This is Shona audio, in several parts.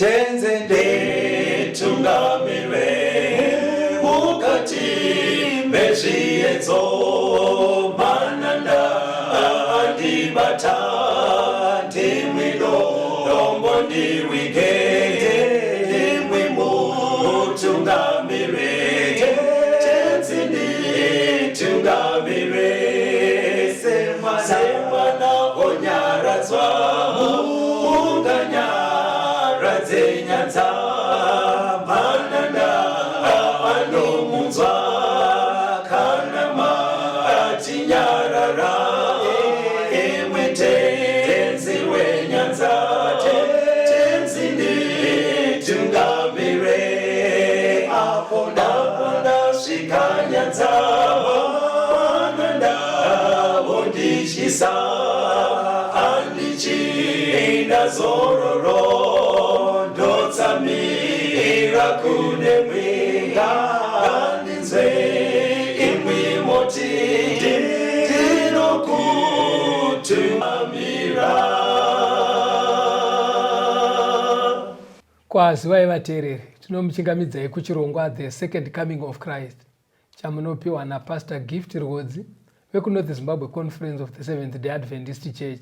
Tenzi nditungamire mukati mezviedzo, mananda andibata, ndimwi dombo ndiwige, ndimwi mutungamire. Tenzi nditungamire semwana onyaradzwa munganyaradze nyanza, mananda anomunzwa kana matinyarara, imwi Tenzi wenyanza. Tenzi nditungamire apo ndasvika nyanza, mananda ondityisa, handichina zororo, ndotsamira kunemwi, ngandinzwe imwi moti ndinokutungamira. Kwazivai vateereri, tinomuchingamidzai kuchirongwa The Second Coming of Christ chamunopiwa naPastor Gift Rwodzi vekuNorth Zimbabwe Conference of the Seventh Day Adventist Church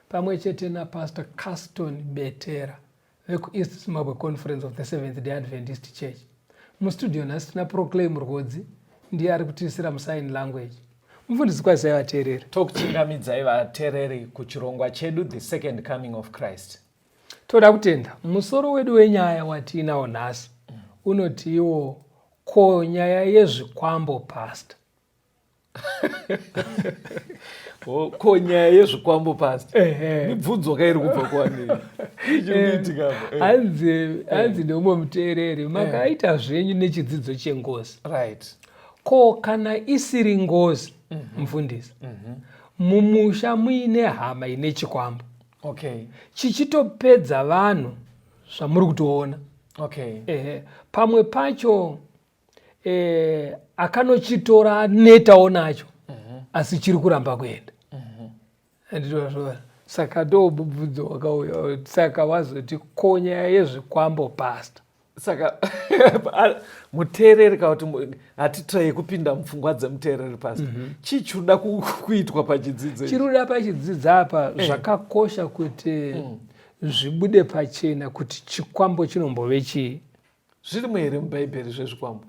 pamwe chete naPastor Caston Betera vekuEast Zimbabwe Conference of the Seventh Day Adventist Church. Mustudio nhasi tina Proclaim Rwodzi, ndiye ari kutiisira musign language. Mufundisi, kwazivai vateereri. Tokuchingamidzai vateereri kuchirongwa chedu The Second Coming of Christ. Toda kutenda musoro wedu wenyaya watiinawo nhasi unoti iwo ko nyaya yezvikwambo, Pastor? Oh, ko nyaya yezvikwambo, Pastor? Mibvunzo ka iri kubva kuwanei? Chiri kuitika apa? Hanzi neumwe muteereri, makaita zvenyu nechidzidzo chengozi. Ko kana isiri ngozi, mufundisi, mumusha muine hama ine chikwambo chichitopedza vanhu zvamuri kutoona? Ehe, pamwe pacho akanochitora anetawo nacho, asi chiri kuramba kuenda. Anditozvona. Saka ndo mubvunzo wakauya. Saka wazoti ko nyaya yezvikwambo, Pastor? Saka muteereri, kana kuti hatitrai kupinda mupfungwa dzemuteereri, Pastor, chii chinoda kuitwa pachidzidzo ichi? Chiri kuda pachidzidzo apa, zvakakosha kuti zvibude pachena kuti chikwambo chinombove chii. Zvirimo here mubhaibheri zvezvikwambo?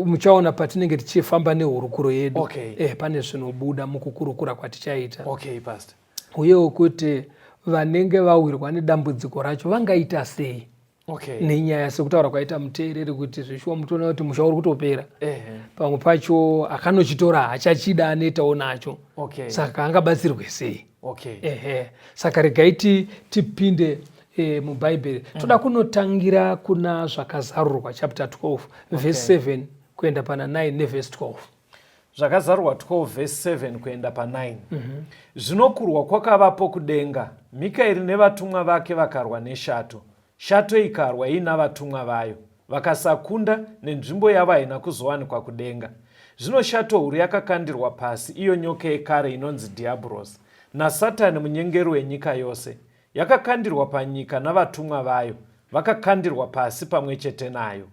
Muchaona patinenge tichifamba nehurukuro yedu. Pane zvinobuda mukukurukura kwatichaita. Okay, Pastor. Uyewo kuti vanenge vawirwa nedambudziko racho vangaita sei nenyaya, sekutaura kwaita muteereri kuti zvishuwa mutoona kuti musha uri kutopera. Pamwe pacho akanochitora haachachida, anetawo nacho. Saka angabatsirwe sei? Ehe, saka regai tipinde mubhaibheri. Toda kunotangira kuna Zvakazarurwa chapter 12 verse 7 kuenda pana 9 neverse 12. Zvakazarurwa 12 verse 7 kuenda pa9. Zvino kurwa kwakavapo kudenga, Mikaeri nevatumwa vake vakarwa neshato. Shato ikarwa iina vatumwa vayo, vakasakunda, nenzvimbo yavo haina kuzowanikwa kudenga. Zvino shato huru yakakandirwa pasi, iyo nyoka yekare inonzi Dhiabhurosi naSatani, munyengeri wenyika yose, yakakandirwa panyika navatumwa vayo vakakandirwa pasi pamwe chete nayo.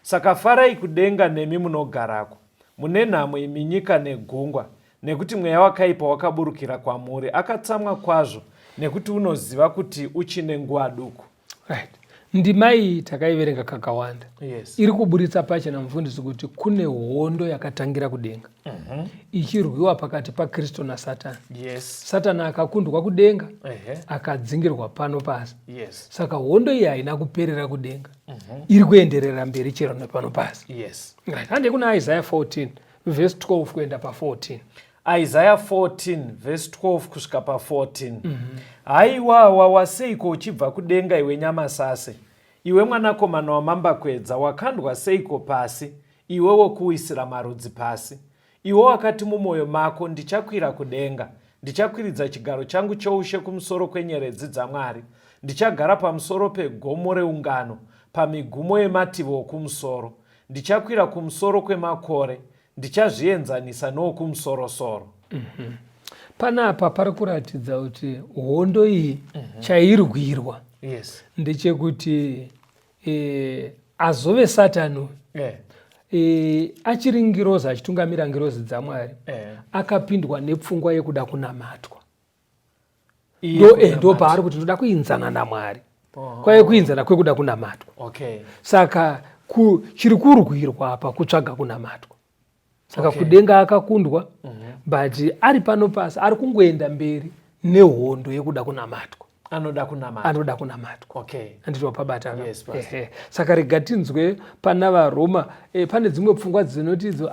Saka farai kudenga nemi munogarako. Mune nhamo imi nyika negungwa, nekuti mweya wakaipa wakaburukira kwamuri, akatsamwa kwazvo, nekuti unoziva kuti uchine nguva duku. Right, ndima iyi takaiverenga kakawanda. Iri kuburitsa pachena, mufundisi, kuti kune hondo yakatangira kudenga ichirwiwa pakati paKristu naSatani. Satani akakundwa kudenga, akadzingirwa pano pasi. Saka hondo iyi haina kuperera kudenga, iri kuenderera mberi chero nepano pasi. Right, hande kuna Isaiah 14 verse 12 kuenda pa14. Isaiah 14 verse 12 kusvika pa14. Haiwa, wawa seiko uchibva kudenga, iwe nyamasase, iwe mwanakomana wamambakwedza! Wakandwa seiko pasi, iwe wokuwisira marudzi pasi! Iwe wakati mumwoyo mako, "Ndichakwira kudenga, ndichakwiridza chigaro changu choushe kumusoro kwenyeredzi dzaMwari, ndichagara pamusoro pegomo reungano, pamigumo yemativi okumusoro. Ndichakwira kumusoro kwemakore, ndichazvienzanisa noWokumusorosoro." Panapa pari kuratidza kuti hondo iyi chairwirwa Yes. Ndechekuti azove Satani uyu achiri ngirozi, achitungamira ngirozi dzaMwari, akapindwa nepfungwa yekuda kunamatwa. Ndo paari kuti ndoda kuinzana naMwari. Kwaive kuinzana kwekuda kunamatwa. Saka chiri kurwirwa apa kutsvaga kunamatwa. Saka kudenga akakundwa, but ari pano pasi ari kungoenda mberi nehondo yekuda kunamatwa. Anoda kunamatwa. Anoda kunamatwa. Anditi wapabata? Yes, Pastor. Ehe. Saka rega tinzwe pana vaRoma, pane dzimwe pfungwa dzinoti idzo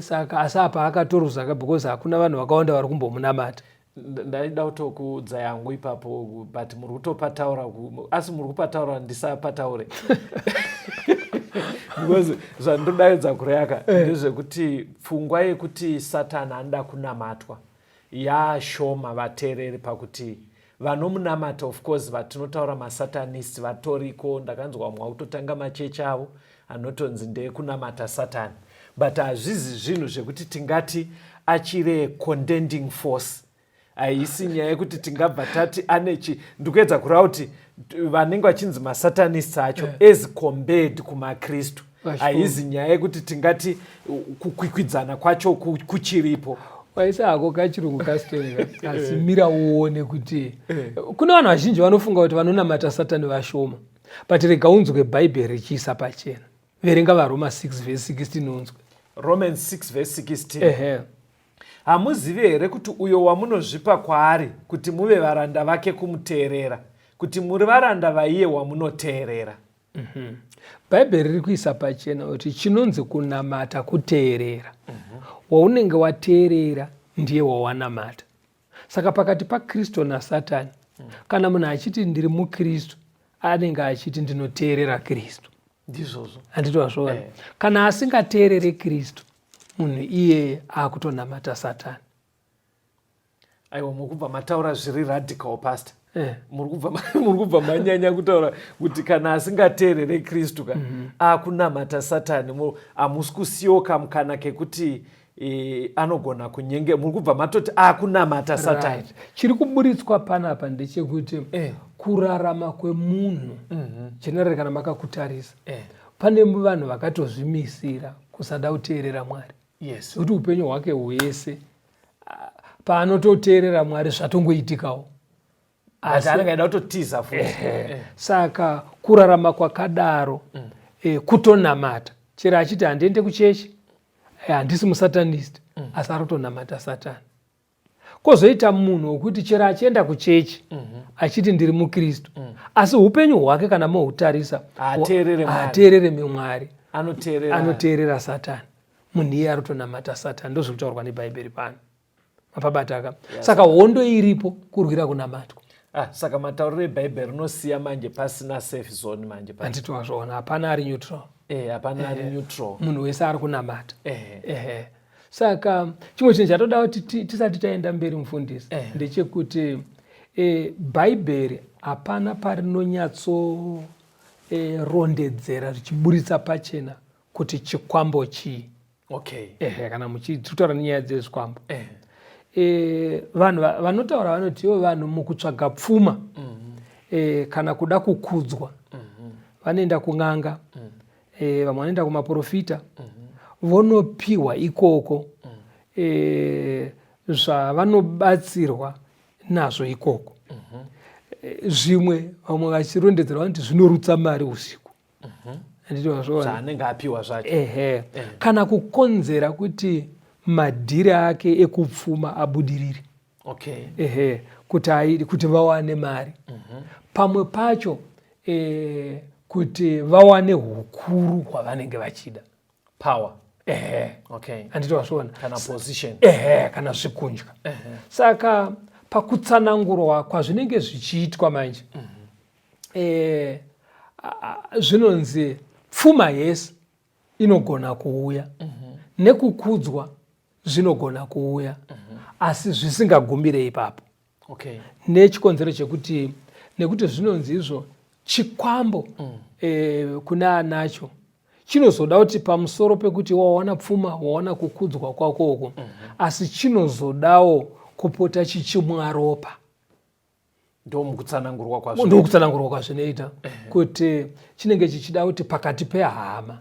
saka asi apa akatoruza because hakuna vanhu vakawanda vari kumbomunamata. Ndaida kutokuudza yangu ipapo, but muri kutopataura, asi muri kupataura ndisapataure, because zvandodaidza kureyaka ndezvekuti pfungwa yekuti Satani anoda kunamatwa yashoma vateereri, pakuti vanomunamata, of course vatinotaura masatanist vatoriko. Ndakanzwa vamwe vakutotanga machechi avo anotonzi ndeekunamata Satani, but hazvizi zvinhu zvekuti tingati achiri contending force. Haisi nyaya yekuti tingabva tati ane chi, ndikuedza kureva kuti vanenge vachinzi masatanists acho, as compared kumakristu, haizi nyaya yekuti tingati kukwikwidzana kwacho kuchiripo. Waisa hako kachirungu kastoreka, asi mira uone kuti kune vanhu vazhinji vanofunga kuti vanonamata Satani vashoma, but rega unzwe Bhaibheri richiisa pachena. Verenga vaRoma 6 vhesi 16 unzwe. Romans 6 vhesi 16. Ehe. Hamuzivi here kuti uyo wamunozvipa kwaari kuti muve varanda vake kumuteerera, kuti muri varanda vaiye wamunoteerera? Bhaibheri riri kuisa pachena kuti chinonzi kunamata kuteerera. Waunenge wateerera ndiye wawanamata. Saka pakati paKristu naSatani, kana munhu achiti ndiri muKristu, anenge achiti ndinoteerera Kristu. Ndizvozvo. Handiti wazviona? Kana asingateerere Kristu, munhu iyeye akutonamata Satani. Aiwa, muri kubva mataura zviri radical, Pastor. Muri kubva manyanya kutaura kuti kana asingateerere Kristu ka, akunamata Satani. Hamusi kusiyiwo kamukana kekuti anogona kunyenge. Muri kubva matoti akunamata Satani. Right. Chiri kuburitswa panapa ndechekuti kurarama kwemunhu generally, kana makakutarisa, pane vanhu vakatozvimisira kusada kuteerera Mwari, nekuti upenyu hwake hwese, paanototeerera Mwari zvatongoitikawo. Asi anenge aida kutotiza futi. Saka kurarama kwakadaro kutonamata. Chero achiti handiende kuchechi, handisi musatanist, asi ari kutonamata Satani. Kwozoita munhu wekuti chero achienda kuchechi, achiti ndiri mukristu, asi upenyu hwake kana mohutarisa, Haateerere Mwari. Haateerere Mwari. Anoteerera. Anoteerera Satani. Munhu iye ari kutonamata Satani. Ndozviri kutaurwa nebhaibheri pano, mapabataka? Saka hondo iripo kurwira kunamatwa. Ah, saka matauriro ebhaibheri rinosiya manje pasina safe zone manje. Handiti wazviona? Hapana ari neutral. Hapana ari neutral. Munhu wese ari kunamata. Ehe. Saka chimwe chinhu chatoda kuti tisati taenda mberi, mufundisi, ndechekuti Bhaibheri hapana parinonyatso rondedzera zvichiburitsa pachena kuti chikwambo chii. Ehe, kana muchitaura nenyaya dzezvikwambo, vanhu vanotaura vanoti ivo vanhu mukutsvaga pfuma kana kuda kukudzwa vanoenda kun'anga, vamwe vanoenda kumaprofita, vonopiwa ikoko zvavanobatsirwa nazvo ikoko. Zvimwe vamwe vachirondedzera vanoti zvinorutsa mari usiku. Handiti wazviona? Zvaanenge apiwa zvacho. Ehe, kana kukonzera kuti madhiri ake ekupfuma abudirire. Ehe, kuti vawane mari, pamwe pacho kuti vawane ukuru hwavanenge vachida. Power. Ehe. Handiti wazviona? Kana position. Ehe, kana zvikundya. Saka pakutsanangurwa kwazvinenge zvichiitwa manje, zvinonzi pfuma yese inogona kuuya nekukudzwa zvinogona kuuya, asi zvisingagumire ipapo, nechikonzero chekuti nekuti zvinonzi izvo chikwambo kune anacho chinozoda kuti pamusoro pekuti wawana pfuma, wawana kukudzwa kwako uko, asi chinozodawo kupota chichimwa ropa. Ndomukutsanangurwa kwazvo. Ndokutsanangurwa kwazvinoita kuti chinenge chichida kuti pakati pehama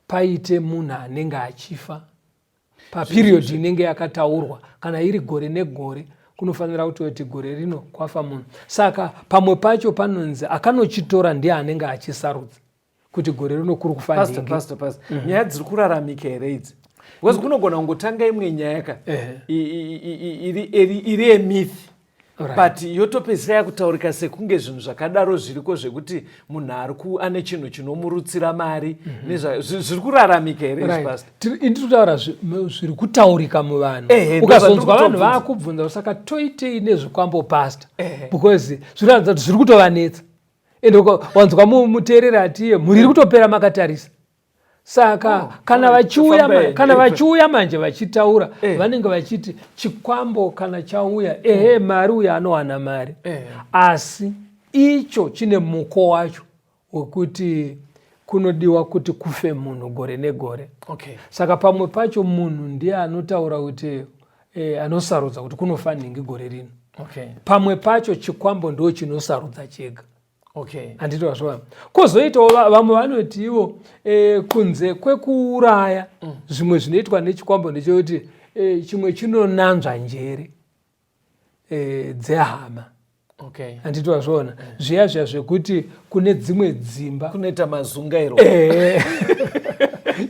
paite munhu anenge achifa paperiod inenge yakataurwa, kana iri gore negore kunofanira kutoti gore rino kwafa munhu. Saka pamwe pacho panonzi akanochitora ndiye anenge achisarudza kuti gore rino kuri kufa Pastor, nhingi. Pastor, pastor. Nyaya dziri kuraramika here idzi? Because kunogona kungotanga imwe nyaya ka iri yemyth, but yotopedzisira yakutaurika sekunge zvinhu zvakadaro zviriko, zvekuti munhu ari ane chinhu chinomurutsira mari. Zviri kuraramika here izvi, pastor? Indiri kutaura zviri kutaurika muvanhu. Ukazonzwa vanhu vaakubvunza, saka toitei nezvikwambo, pastor? Because zvinoratidza kuti zviri kutovanetsa. Ende wanzwa muteereri atiye mhuri iri kutopera makatarisa. Saka Oh, kana alright, vachiuya tofamba kana vachiuya manje vachitaura, vanenge vachiti chikwambo kana chauya, ehe, mari uyo anowana mari, asi icho chine muko wacho wekuti kunodiwa kuti kufe munhu gore negore. Saka pamwe pacho munhu ndiye anotaura kuti anosarudza kuti kunofa nhingi gore rino. Pamwe pacho chikwambo ndo chinosarudza chega. Handiti wazviona? Kwozoitawo vamwe vanoti ivo kunze kwekuuraya, zvimwe zvinoitwa nechikwambo ndechekuti chimwe chinonanzva njere dzehama. Handiti wazviona? Zviya zviya zvekuti kune dzimwe dzimba kunoita mazungairo.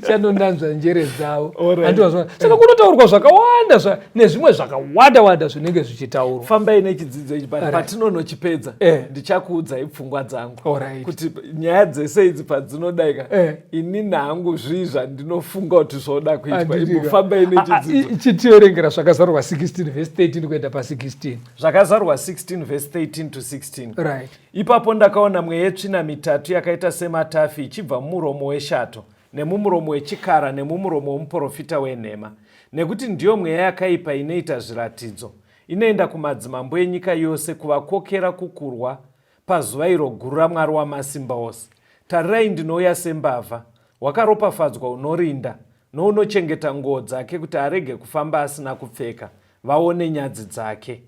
Chanonanzva njere dzavo. Handiti wazviona? Saka kunotaurwa zvakawanda nezvimwe zvakawanda wanda zvinenge zvichitaurwa. Fambai nechidzidzo ichi, but patinonochipedza ndichakuudzai pfungwa dzangu kuti nyaya dzese idzi padzinodaika, ini nangu zvii zvandinofunga kuti zvoda kuitwa. Handiti ka. Imbofambai nechidzidzo. Chitiverengera Zvakazarurwa 16 vhesi 13 kuenda pa16. Zvakazarurwa 16 vhesi 13 to 16. Ipapo ndakaona mweya yetsvina mitatu yakaita sematafi ichibva mumuromo weshato, nemumuromo wechikara, nemumuromo womuprofita wenhema. Nekuti ndiyo mweya yakaipa inoita zviratidzo, inoenda kumadzimambo enyika yose kuvakokera kukurwa pazuva iro guru raMwari wamasimba ose. Tarirai, ndinouya sembavha. Wakaropafadzwa unorinda nounochengeta nguo dzake, kuti arege kufamba asina kupfeka, vaone nyadzi dzake.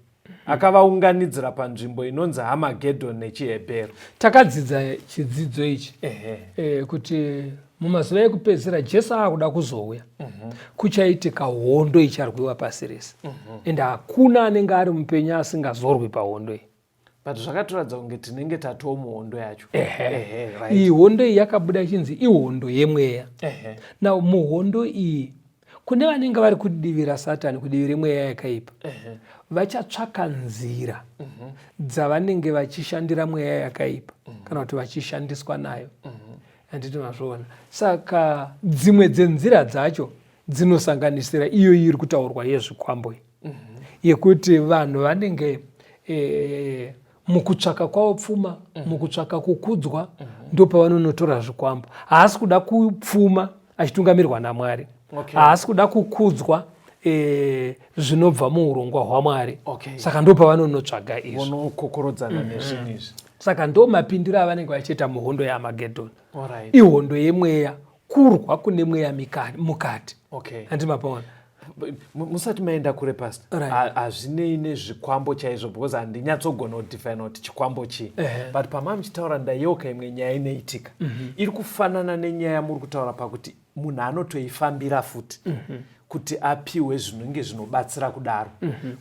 Akavaunganidzira panzvimbo inonzi Hamagedhoni nechiHebheru. Takadzidza chidzidzo ichi kuti mumazuva ekupedzisira Jesu aakuda kuzouya, kuchaitika hondo icharwiwa pasi rese, ende hakuna anenge ari mupenyu asingazorwi pahondo iyi. But zvakatoratidza kunge tinenge tatoo muhondo yacho. Ehe, right. Iyi hondo iyi yakabuda ichinzi ihondo yemweya. Now muhondo iyi kune vanenge vari kudivi raSatani, kudivi remweya yakaipa, vachatsvaka nzira dzavanenge vachishandira mweya yakaipa kana kuti vachishandiswa nayo. Handiti mazviona? Saka dzimwe dzenzira dzacho dzinosanganisira iyo iri kutaurwa yezvikwambo iyi, yekuti vanhu vanenge mukutsvaka kwavo pfuma, mukutsvaka kukudzwa, ndopavanonotora zvikwambo. Haasi kuda kupfuma achitungamirwa naMwari, haasi kuda kukudzwa zvinobva muurongwa hwaMwari. Saka ndopavanonotsvaga izvi, Vonokokorodzana nezvinhu izvi. Saka ndo mapindiro avanenge vachiita muhondo yeAmagedhoni. Ihondo yemweya, kurwa kune mweya mukati. Handiti mapaona? Musati maenda kure, pastor, hazvinei nezvikwambo chaizvo, because handinyatsogona kudefina kuti chikwambo chii, but pama muchitaura ndayeuka imwe nyaya inoitika iri kufanana nenyaya muri kutaura, pakuti munhu anotoifambira futi kuti apiwe zvinenge zvinobatsira kudaro.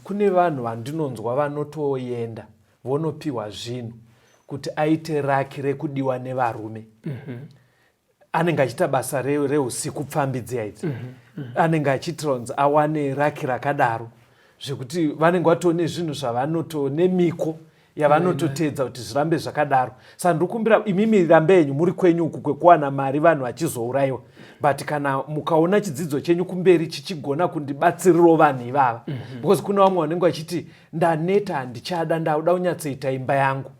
Kune vanhu vandinonzwa vanotoenda vonopiwa zvinhu kuti aite raki rekudiwa nevarume. Anenge achiita basa reusiku, pfambi dziya idzi. Anenge achiitira kunzi awane raki rakadaro, zvekuti vanenge vatone zvinhu zvavanoto nemiko yavanototedza kuti zvirambe zvakadaro. Saka ndikumbira imimi, rambe yenyu muri kwenyu uku kwekuwana mari vanhu vachizourayiwa, but kana mukaona chidzidzo chenyu kumberi chichigona kundibatsiriro vanhu ivava, because kune vamwe vanenge vachiti, ndaneta, handichada, ndakuda kunyatsoita imba yangu,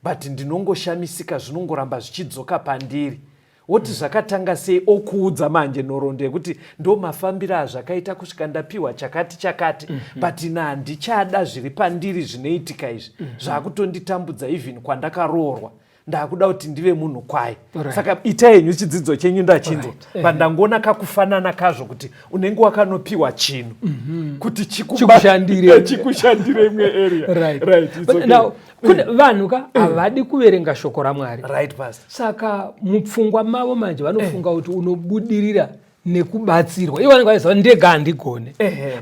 but ndinongoshamisika zvinongoramba zvichidzoka pandiri. Woti zvakatanga sei? Okuudza manje nhoroondo yekuti ndo mafambiro azvakaita kusvika ndapiwa chakati chakati, but ina handichada zviri pandiri zvinoitika izvi, zvakutonditambudza, even kwandakaroorwa ndakuda kuti ndive munhu kwaye. Saka itai henyu chidzidzo chenyu, ndachinzwa, but ndangoona kakufanana kazvo kuti unenge wakanopiwa chinhu kuti chikushandire. Chikushandire imwe area. Right. Right, it's But okay. now Kune vanhu ka havadi kuverenga shoko raMwari. Right, pastor. Saka mupfungwa mavo manje vanofunga kuti unobudirira nekubatsirwa. Ivo vanenge vachiziva ndega handigone.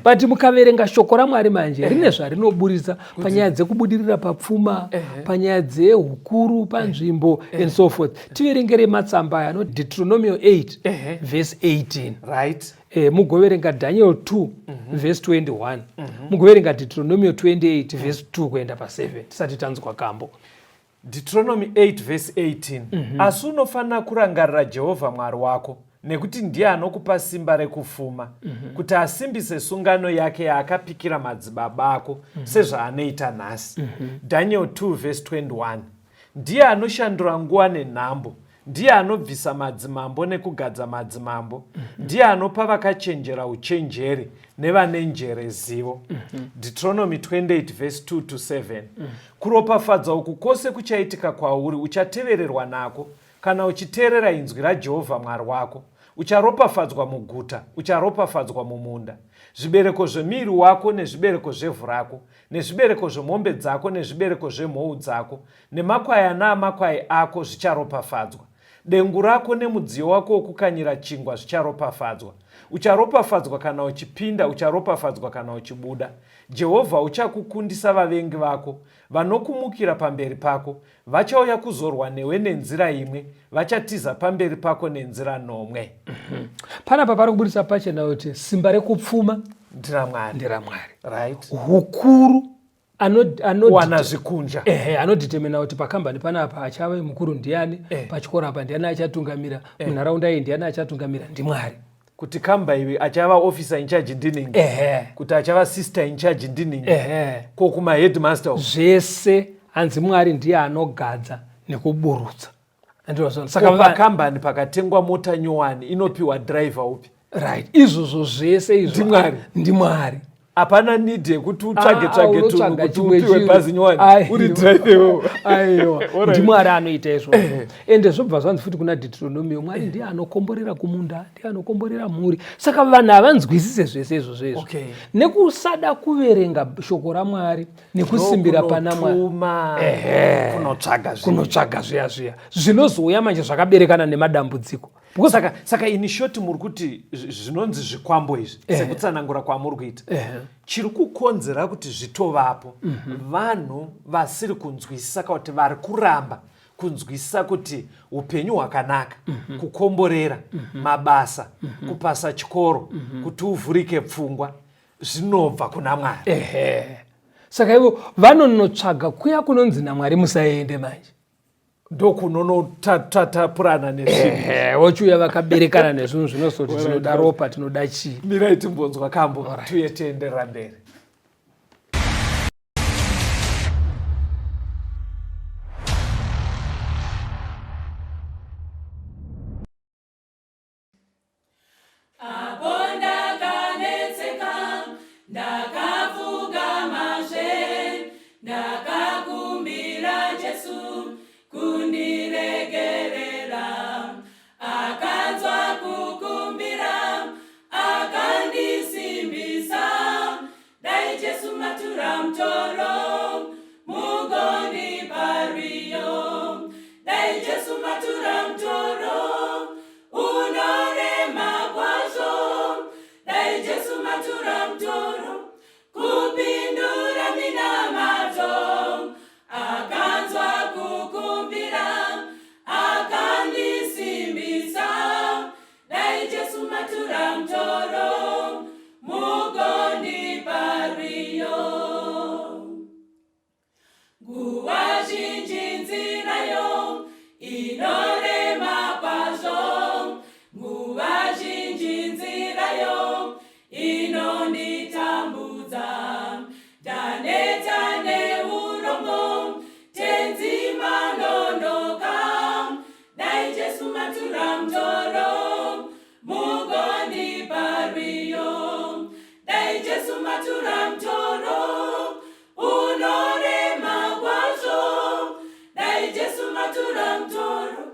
But mukaverenga shoko raMwari manje rine zvarinoburitsa panyaya dzekubudirira papfuma, panyaya dzehukuru panzvimbo and so forth. Tiverengere matsamba aya anoti Deuteronomio 8 verse 18. Right. Mugoverenga Daniel 2 verse 21. Mugoverenga Deuteronomio 28 verse 2 kuenda pa7 tisati tanzwa kambo. Deuteronomy 8 verse 18. Asi unofanira kurangarira Jehovha Mwari wako, nekuti ndiye anokupa simba rekufuma, kuti asimbise sungano yake yaakapikira madzibaba ako, sezvaanoita nhasi. Daniel 2 verse 21. Ndiye anoshandura nguva nenhambo, ndiye anobvisa madzimambo nekugadza madzimambo, ndiye anopa vakachenjera uchenjeri nevane njere zivo. Deuteronomy 28 verse 2 to 7. Kuropafadzwa uku kwose kuchaitika kwauri, uchatevererwa nako kana uchiteerera inzwi raJehovha Mwari wako. Ucharopafadzwa muguta, ucharopafadzwa mumunda. Zvibereko zvemuviri wako nezvibereko zvevhu rako, nezvibereko zvemombe dzako nezvibereko zvemhou dzako, nemakwayana amakwai ako zvicharopafadzwa. Dengu rako nemudziyo wako wokukanyira chingwa zvicharopafadzwa. Ucharopafadzwa kana uchipinda, ucharopafadzwa kana uchibuda. Jehovha uchakukundisa vavengi vako, vanokumukira pamberi pako. Vachauya kuzorwa newe nenzira imwe, vachatiza pamberi pako nenzira nomwe. Panapa pari kuburitsa pachena kuti simba rekupfuma ndiraMwari. NderaMwari. Right. Hukuru Wana zvikunja. Ehe, anodetermina kuti pakambani panapa achave mukuru ndiani, pachikoro apa ndiani achatungamira, munharaunda iyi ndiani achatungamira, ndiMwari. Kuti kamba iwe achava officer in charge ndiningi, kuti achava sister in charge ndiningi, ko kuma headmaster zvese hanzi Mwari ndiye anogadza nekuburutsa. Saka pakambani pakatengwa mota nyowani inopiwa driver upi? Right, izvozvo zvese izvo ndiMwari. NdiMwari. Hapana need yekuti utsvage tsvage tunhu kuti upiwe bhazi nyowani, uri driver iwewe. Aiwa, ndiMwari anoita izvozvo. Ende zvobva zvanzi futi kuna Deuteronomio, Mwari ndiye anokomborera kumunda, ndiye anokomborera mhuri. Saka vanhu havanzwisise zvese izvozvo izvo. Nekusada kuverenga shoko raMwari nekusimbira pana Mwari. Kunotsvaga zviya zviya zvinozouya manje zvakaberekana nemadambudziko. Saka in short muri kuti zvinonzi zvikwambo izvi, sekutsanangura kwamuri kuita, chiri kukonzera kuti zvitovapo vanhu vasiri kunzwisisa, kuti vari kuramba kunzwisisa kuti upenyu hwakanaka, kukomborera, mabasa, kupasa chikoro, kuti uvhurike pfungwa, zvinobva kuna Mwari. Saka ivo vanonotsvaga kuya kunonzi naMwari musaende manje. Ndokunonotatapurana nezvinhu. Vochiuya vakaberekana nezvinhu zvinozoti tinoda ropa, tinoda chii. Mirai timbonzwa kambo, tuye tienderera mberi. Apo ndakanetseka, ndakapfugamazve, ndakakumbira Jesu kundiregerera. Akanzwa kukumbira, akandisimbisa. Dai Jesu matura mutoro, mugondipa rwiyo. Dai Jesu matura mutoro, unorema kwazvo. Dai Jesu matura mutoro, kupindura minamato. Akanzwa kukumbira, akandisimbisa. Dai Jesu matura mutoro, mugondipa rwiyo. Nguva zhinji nzirayo inorema kwazvo, nguva zhinji nzirayo inonditambudza. Ndaneta neurombo, tenzi manonoka. Dai Jesu matura mutoro, mugondipa rwiyo. Dai Jesu matura mutoro, unorema kwazvo. Dai Jesu matura mutoro,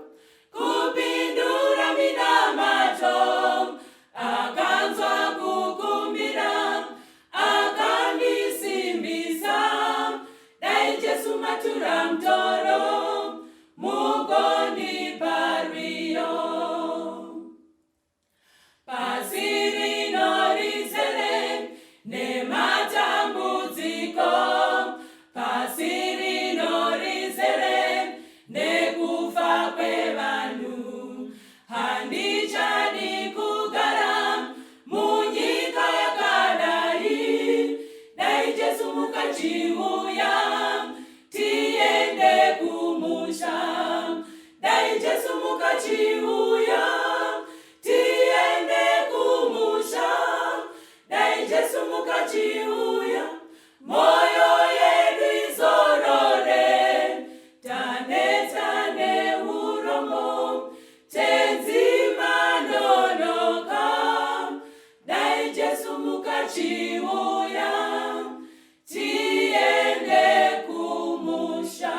mukachiuya tiende kumusha dai Jesu mukachiuya moyo yedu izorore taneta neurombo tenzi manonoka dai Jesu mukachiuya tiende kumusha.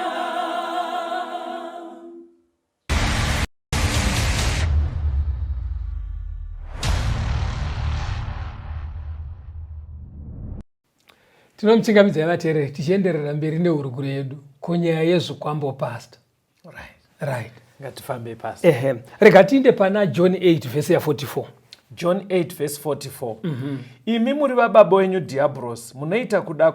Tinomuchingamidzai vateereri tichienderera mberi nehurukuro yedu kunyaya yezvikwambo pastor. Right. Right. Ngatifambe pastor. Ehe. Rega tiinde pana John 8 verse ya 44. John 8 verse 44. Imi muri vababa wenyu Dhiabhorosi, munoita kuda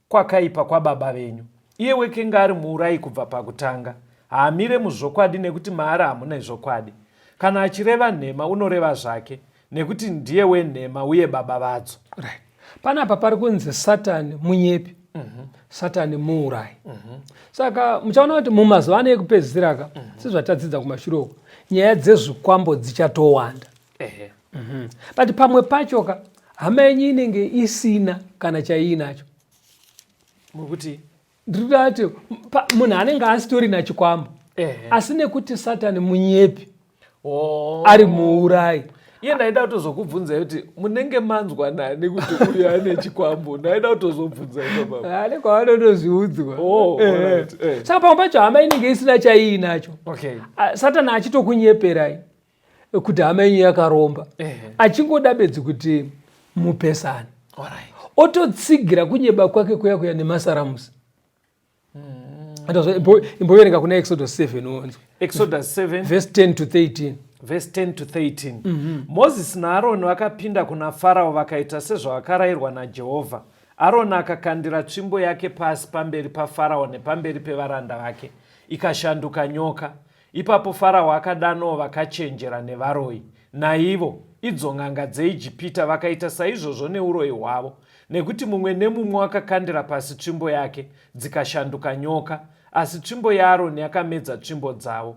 kwakaipa kwababa venyu. Iye wekenge ari muurayi kubva pakutanga. Haamire muzvokwadi nekuti maari hamuna zvokwadi. Kana achireva nhema unoreva zvake, nekuti ndiye wenhema uye baba vadzo. Right. Panapa pari kunzi Satani munyepi. Satani muurayi. Saka muchaona kuti mumazuva ano ekupedzisira ka, sezvatadzidza kumashure uko, nyaya dzezvikwambo dzichatowanda. Ehe. But pamwe pacho ka, hama yenyu inenge isina kana chaiinacho. Mukuti Ndiri kuda kuti munhu anenge asitorina chikwambo. Ehe. Asi nekuti Satani munyepi, Oh. ari muurayi. Iye ndaida kutozokubvunzai kuti munenge manzwa nani kuti uyu ane chikwambo. Ndaida kutozobvunza ipapo. Ane kwavanotozviudzwa. Oh, Ehe. alright, eh. Saka pamwe pacho hama inenge isina chaiinacho. Okay. Satani achitokunyeperai kuti hama yenyu yakaromba. Ehe. Achingoda bedzi kuti mupesane. Alright. Ototsigira kunyeba kwake kuya kuya nemasaramusi. Imboverenga kuna Exodus 7 uonzwe. Exodus 7 verse 10 to 13. Verse 10 to 13. Mozisi naAroni vakapinda kuna Farao vakaita sezvavakarayirwa naJehovha. Aroni akakandira tsvimbo yake pasi pamberi paFarao nepamberi pevaranda vake, ikashanduka nyoka. Ipapo Farao akadanawo vakachenjera nevaroyi, naivo, idzo n'anga dzeIjipita, vakaita saizvozvo neuroyi hwavo, nekuti mumwe nemumwe wakakandira pasi tsvimbo yake, dzikashanduka nyoka, asi tsvimbo yaAroni yakamedza tsvimbo dzavo.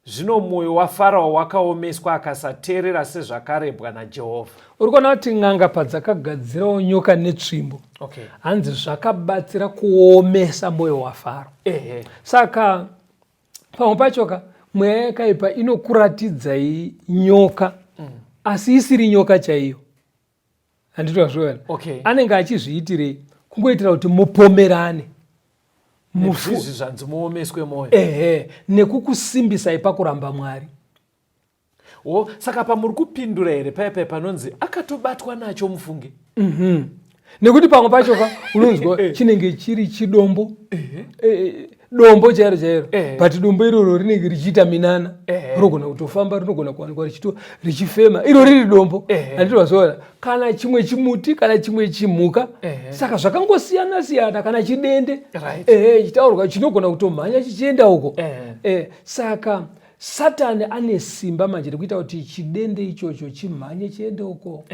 Zvino mwoyo waFarao wakaomeswa akasateerera sezvakarebwa naJehovha. Uri kuona kuti n'anga padzakagadzirawo nyoka netsvimbo, Okay. hanzi zvakabatsira kuomesa mwoyo waFaro. Ehe. Saka pamwe pacho ka mweya yakaipa inokuratidzai nyoka asi isiri nyoka chaiyo. Handiti wazviona? Okay. Anenge achizviitirei? Kungoitira kuti mupomerane. Nezvizvi zvanzi muomeswe mwoyo. Ehe, nekukusimbisai pakuramba Mwari. Oh, saka pamuri kupindura here paya paya panonzi akatobatwa nacho mufunge? Nekuti pamwe pacho ka unonzwa chinenge chiri chidombo. Dombo chairo chairo. But dombo iroro rinenge richiita minana. Rinogona kutofamba, rinogona kuwanikwa richifema. Iro riri dombo. Handiti wazviona? Kana chimwe chimuti, kana chimwe chimhuka. Saka zvakangosiyana siyana, kana chidende. Right. Chitaurwa chinogona kutomhanya chichienda uko. Saka Satani ane simba manje rekuita kuti chidende ichocho chimhanye chiende uko.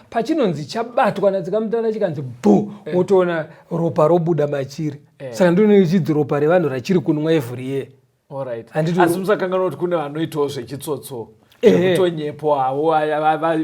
Pachinonzi chabatwa natsikamutanda chikanzi bhu, wotoona ropa robuda machiri. Saka ndinonge chidzi ropa revanhu rachiri kunwa every year. Alright. Handiti Asi musakanganwa kuti kune vanoitawo zvechitsotso. Ehe. Zvekutonyepo havo,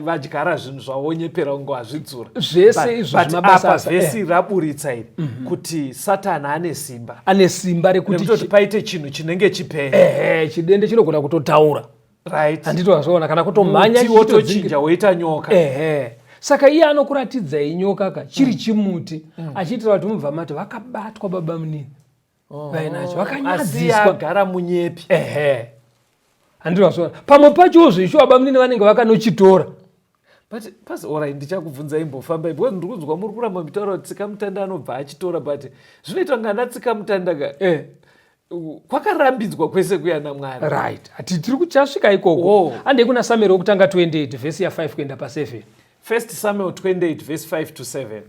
vadyara zvinhu zvavo vonyepera kunge vazvidzura. Zvese izvo But zvemabasa apa asa, vhesi raburitsa iri kuti Satani ane simba. Ane simba rekuti Nekutoti paite chinhu chinenge chipenyu. Ehe, chidende chinogona kutotaura. Right. Handiti wazviona, kana kutomhanya Muti wotochinja woita nyoka. Ehe. Saka iye anokuratidzai nyoka ka chiri chimuti, achiitira kuti mubva mati vakabatwa baba munini. Vainacho, vakanyadziswa. Asi agara munyepi. Ehe. Handiti wazviona. Pamwe pacho zveshuwa baba munini vanenge vakanochitora. But pas alright, ndichakubvunza imbofamba because ndiri kunzwa muri kuramba mutaura kuti tsikamutanda anobva achitora, but zvinoitwa ngana tsikamutanda ka. Kwakarambidzwa kwese kuya naMwari. Right. Ati tiri kuchasvika ikoko. Oh. Handei kuna Samuel wekutanga 28 verse ya 5 kuenda pa 7. 1 Samuel 28 verse 5 to 7.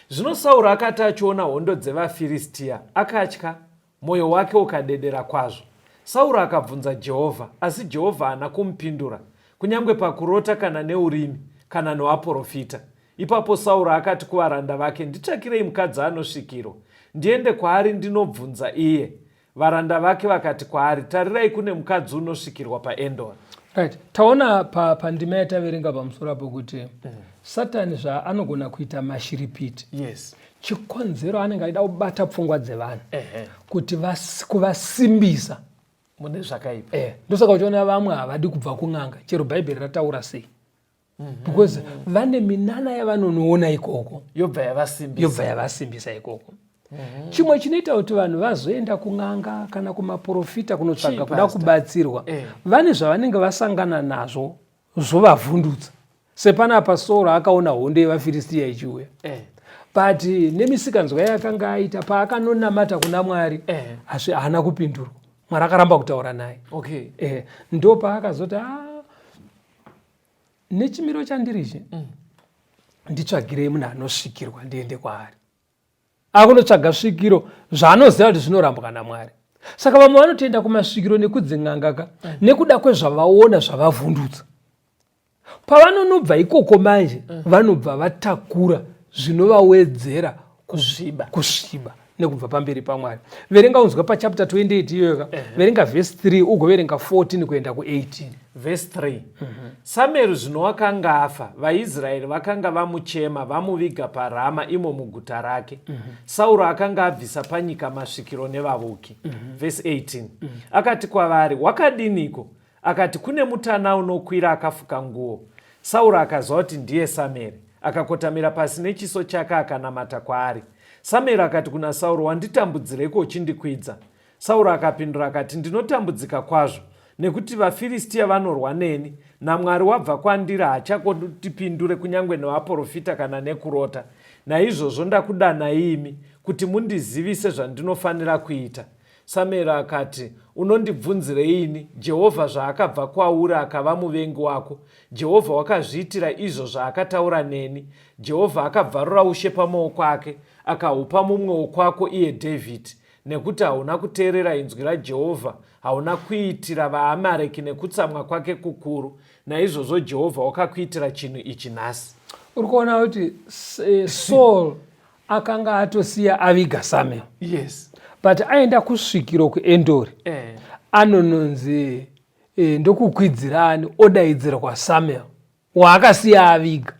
Zvino Sauro akati achiona hondo dzevaFiristia, akatya, mwoyo wake ukadedera kwazvo. Sauro akabvunza Jehovha, asi Jehovha haana kumupindura, kunyange pakurota kana neurimi, kana novaprofita. Ipapo Sauro akati kuvaranda vake, Nditsvakirei mukadzi anosvikirwa, ndiende kwaari ndinobvunza iye. Varanda vake vakati kwaari, Tarirai kune mukadzi unosvikirwa paEndori. Right. Taona pandima pa yataverenga pamusoro apo kuti mm. Satani zvaanogona kuita mashiripiti. Yes. Chikonzero anenge achida kubata pfungwa dzevanhu kuti kuvasimbisa mune zvakaipa. Eh, ndosaka uchiona vamwe havadi kubva kun'anga chero Bhaibheri rataura sei. Because vane minana yavanonoona ikoko yobva yavasimbisa, yobva yavasimbisa ikoko. Mm-hmm. Chimwe chinoita kuti vanhu vazoenda kun'anga kana kumaprofita kunotsvaga kuda kubatsirwa eh. Vane zvavanenge vasangana nazvo zvovavhundutsa. Sepanapa Sauro akaona hondo yevaFiristiya ichiuya eh. But nemisikanzwa yaakanga aita paakanonamata kuna Mwari eh. Asi haana kupindurwa, Mwari akaramba kutaura naye okay. Eh, ndo paakazoti ah, nechimiro chandiri ichi mm. Nditsvagirei munhu anosvikirwa ndiende kwaari. Akunotsvaga svikiro zvaanoziva kuti zvinorambwa naMwari. Saka vamwe vanotoenda kumasvikiro nekudzin'anga ka mm. Nekuda kwezvavaona zvavavhundutsa. Pavanonobva ikoko manje mm. Vanobva vatakura zvinovawedzera kusviba kusviba nekubva pamberi paMwari. Verenga unzwe pachapter 28 iyoyo ka. Verenga vhesi 3 ugoverenga 14 kuenda ku18. Vhesi 3 mm -hmm. Samueri zvino wakanga afa, vaIsraeri vakanga vamuchema vamuviga paRama imo muguta rake. Mm -hmm. Sauro akanga abvisa panyika masvikiro nevavuki. Mm -hmm. Vhesi 18 mm -hmm. Akati kwavari, wakadiniko? Akati, kune mutana unokwira akafuka nguo. Sauro akaziva kuti ndiye Samueri. Akakotamira pasi nechiso chake akanamata kwaari. Samueri akati kuna Sauro, wanditambudzireiko uchindikwidza? Sauro akapindura akati, Ndinotambudzika kwazvo, nekuti vaFiristia vanorwa neni, naMwari wabva kwandiri haachakotipindure kunyange nevaprofita kana nekurota. Naizvozvo ndakudanai imi, kuti mundizivise zvandinofanira kuita. Samueri akati, Unondibvunzirei ini, Jehovha zvaakabva kwauri akava muvengi wako? Jehovha wakazviitira izvo zvaakataura neni. Jehovha akabvarura ushe pamaoko ake, akahupa mumwe wokwako, iye Dhavhidhi. Nekuti hauna kuteerera inzwi raJehovha, hauna kuitira vaAmareki nekutsamwa kwake kukuru, naizvozvo Jehovha wakakuitira chinhu ichi nhasi. Uri kuona kuti eh, Saul akanga atosiya aviga Samuel. Yes. But aenda kusvikiro kuEndori eh. Anononzi eh, ndokukwidzirani odaidzira kwaSamuel waakasiya aviga.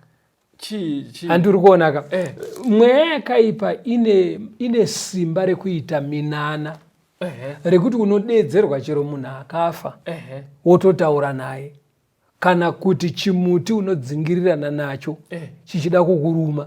Handi uri kuonaka eh. Mweya yakaipa ine, ine simba rekuita minana eh. Rekuti unodeedzerwa chero munhu akafa eh. Wototaura naye kana kuti chimuti unodzingirirana nacho eh. Chichida kukuruma.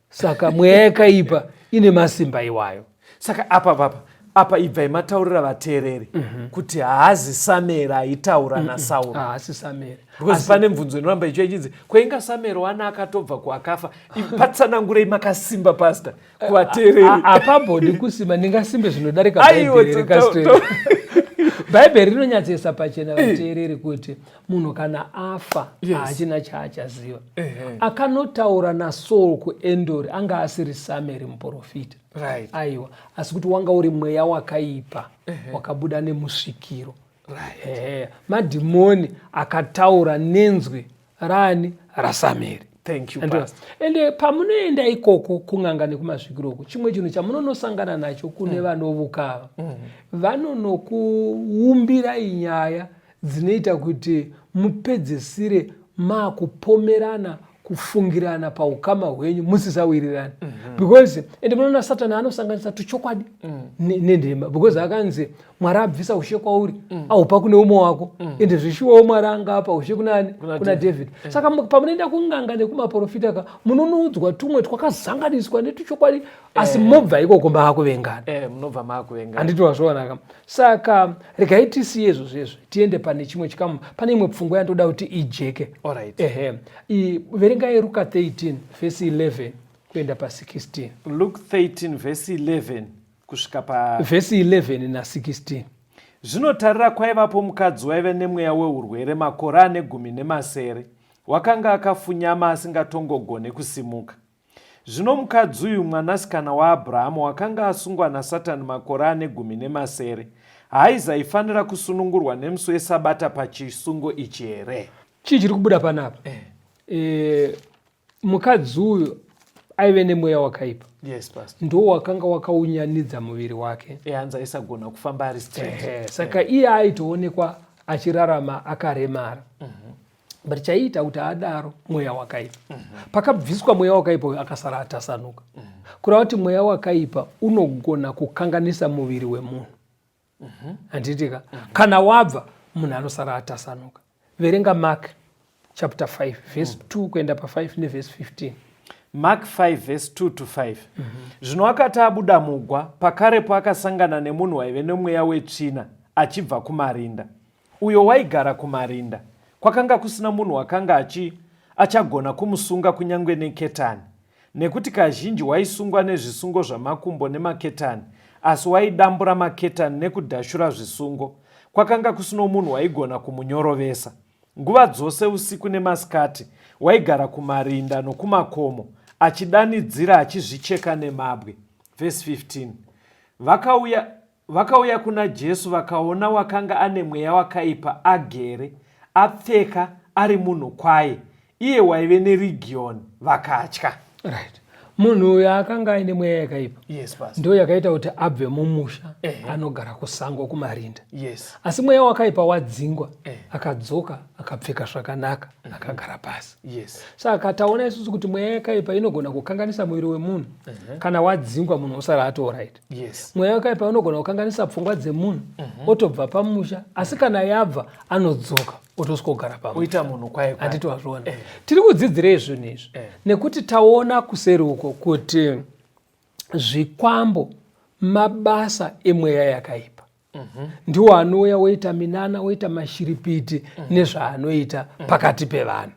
Saka mweya yakaipa ine masimba iwayo. Saka apa papa apa ibvai mataurira vateereri mm -hmm. Kuti haazi Samueri aitaura mm -mm. naSauro. Haasi Samueri. Because pane mvunzo inoramba ichiuya ichinzi kwainga Samueri wana akatobva kuakafa. Patsanangurei makasimba pastor kuvateereri. Hapambodi kusimba, ndingasimbe zvinodarika Bhaibheri rekasiteri. Bhaibheri rinonyatsoisa pachena vateereri kuti munhu kana afa haachina yes. Chaachaziva. Akanotaura naSaul kuEndori anga asiri Samueri muprofita. Right. Aiwa, asi kuti wanga uri mweya wakaipa wakabuda nemusvikiro. Right. Madhimoni akataura nenzwi rani raSamueri. Thank you, Pastor. Ende pamunoenda ikoko kun'anga nekumasvikiro uko, chimwe chinhu chamunonosangana nacho kune mm. vanovukava mm. Vanonokuumbirai nyaya dzinoita kuti mupedzisire makupomerana kufungirana paukama hwenyu musisawirirana mm -hmm. Because ende munoona Satani anosanganisa tuchokwadi mm. nenhema because akanzi Mwari abvisa ushe kwauri mm. aupa kune umwe wako mm. Ende zvishuwawo Mwari anga apa ushe kunani kuna David mm. Saka pamunoenda kun'anga nekumaprofita ka munonoudzwa tumwe twakazanganiswa netuchokwadi asi eh. Mobva ikoko maakuvengana eh, munobva maakuvengana handiti wazvionaka. Saka regai tisiye izvo zvezvo tiende pane chimwe chikamu, pane imwe pfungwa yandoda kuti ijeke. Alright. Ehe, verengai Ruka 13 vhesi 11 kuenda pa16. Luke 13 vhesi 11 kusvika pa vhesi 11 na16. Zvino tarira kwaivapo mukadzi waive nemweya weurwere makore ane 17, wakanga akafunyama asingatongogone kusimuka. Zvino mukadzi uyu mwanasikana waAbhurahamu wakanga asungwa naSatani makore ane 17, haaizaifanira kusunungurwa nemusi weSabata pachisungo ichi here? Chii chiri kubuda panapa? Eh. E, mukadzi uyu Aive nemweya wakaipa. Yes, pastor. Ndo wakanga wakaunyanidza muviri wake. Hanzi aisagona kufamba ari straight. Saka iye aitoonekwa achirarama akaremara. But chaiita kuti adaro mweya wakaipa. Pakabviswa mweya wakaipa uyu akasara atasanuka. Kureva kuti mweya wakaipa unogona kukanganisa muviri wemunhu. Handitika? Kana wabva munhu anosara atasanuka. Verenga Mark chapter 5 verse 2 kuenda pa5 neverse 15. Mark 5 verse 2 to 5. Zvino akati abuda mugwa, pakarepo akasangana nemunhu waive nemweya wetsvina achibva kumarinda, uyo waigara kumarinda. Kwakanga kusina munhu wakanga achagona kumusunga kunyange neketani, nekuti kazhinji waisungwa nezvisungo zvamakumbo nemaketani, asi waidambura maketani nekudhashura zvisungo. Kwakanga kusino munhu waigona kumunyorovesa. Nguva dzose usiku nemasikati waigara kumarinda nokumakomo, achidanidzira achizvicheka nemabwe. Vhesi 15. Vakauya kuna Jesu vakaona wakanga ane mweya wakaipa agere, apfeka, ari munhu kwaye, iye waive nerigiyoni, vakatya. Right. Munhu uyu akanga aine mweya yakaipa. Yes, pastor. Ndiyo yakaita kuti abve mumusha, anogara kusango kumarinda. Asi mweya wakaipa wadzingwa, akadzoka akapfeka zvakanaka, akagara pasi. Saka taona isusu kuti mweya yakaipa inogona kukanganisa muviri wemunhu. Kana wadzingwa munhu osara ato right. Mweya wakaipa unogona kukanganisa pfungwa dzemunhu, otobva pamusha, asi kana yabva anodzoka otosvika pamusha. Oita munhu kwaye kwaye. Handiti wazviona? Tiri kudzidzirei zvinhu izvi? Nekuti taona kuseri uko kuti zvikwambo mabasa emweya yakaipa. Ndiwo anouya woita minana, woita mashiripiti nezvaanoita pakati pevanhu.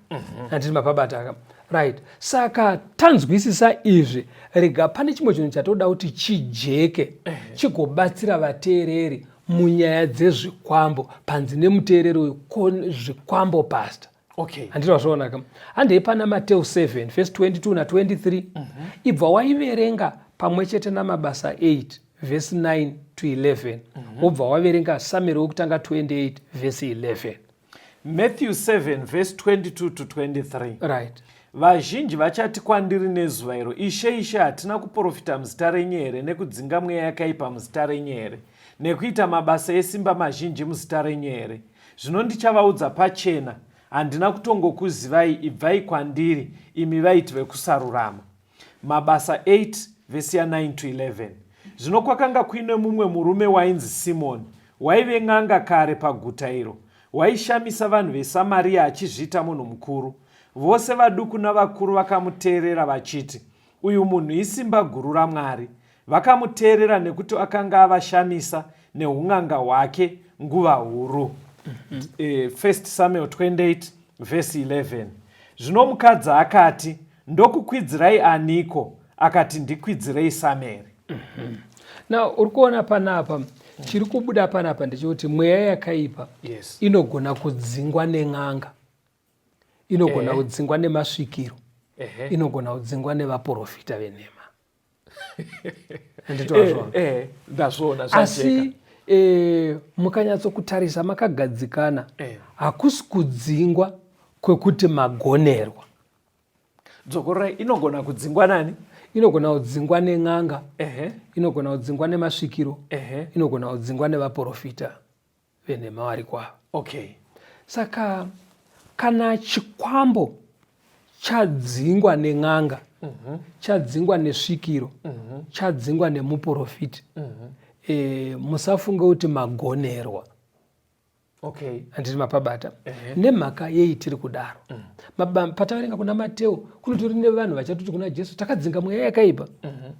Handiti mapabata aka? Right. Saka tanzwisisa izvi, rega pane chimwe chinhu chatoda kuti chijeke, chigobatsira vateereri munyaya dzezvikwambo. Panzi nemuteereri uyu, zvikwambo pastor. Handiti wazviona ka? Handei pana Mateo 7 verse 22 na 23. Ibva waiverenga pamwe chete naMabasa 8 verse 9 to 11. Wobva waverenga Samuel wekutanga 28 verse 11. Matthew 7 verse 22 to 23. Vazhinji vachati kwandiri nezuva iro, Ishe, Ishe, hatina kuprofita muzita renyu here, nekudzinga mweya yakaipa muzita renyu here, nekuita mabasa esimba mazhinji muzita renyu here? Zvino ndichavaudza pachena, handina kutongokuzivai, ibvai kwandiri, imi vaiti vekusarurama. Mabasa 8 vhesi ya 9 to 11. Zvino kwakanga kuine mumwe murume wainzi Simoni, waive n'anga kare paguta iro, waishamisa vanhu veSamaria achizviita munhu mukuru. Vose vaduku navakuru vakamuteerera vachiti, Uyu munhu isimba guru raMwari. Vakamuteerera nekuti akanga avashamisa neun'anga hwake nguva huru. 1 Samuel 28 vhesi 11. Zvino mukadzi akati, Ndokukwidzirai aniko? Akati, Ndikwidzirei Samueri. Now, uri kuona panapa, chiri kubuda panapa ndechekuti mweya yakaipa inogona kudzingwa nen'anga, inogona kudzingwa nemasvikiro, inogona kudzingwa nevaprofita venhema. Handiti wazviona? Ndazviona, Asi mukanyatsokutarisa makagadzikana, hakusi kudzingwa kwekuti magonerwa. Dzokorerai, inogona kudzingwa nani? Inogona kudzingwa nen'anga, inogona kudzingwa nemasvikiro, inogona kudzingwa nevaprofita venhema vari kwavo. Saka kana chikwambo chadzingwa nen'anga, chadzingwa nesvikiro, chadzingwa nemuprofiti, musafunge kuti magonerwa. Handiti mapabata? Nemhaka yei tiri kudaro? Pataverenga kuna Mateo, kunotori nevanhu vachatoti kuna Jesu, takadzinga mweya yakaipa,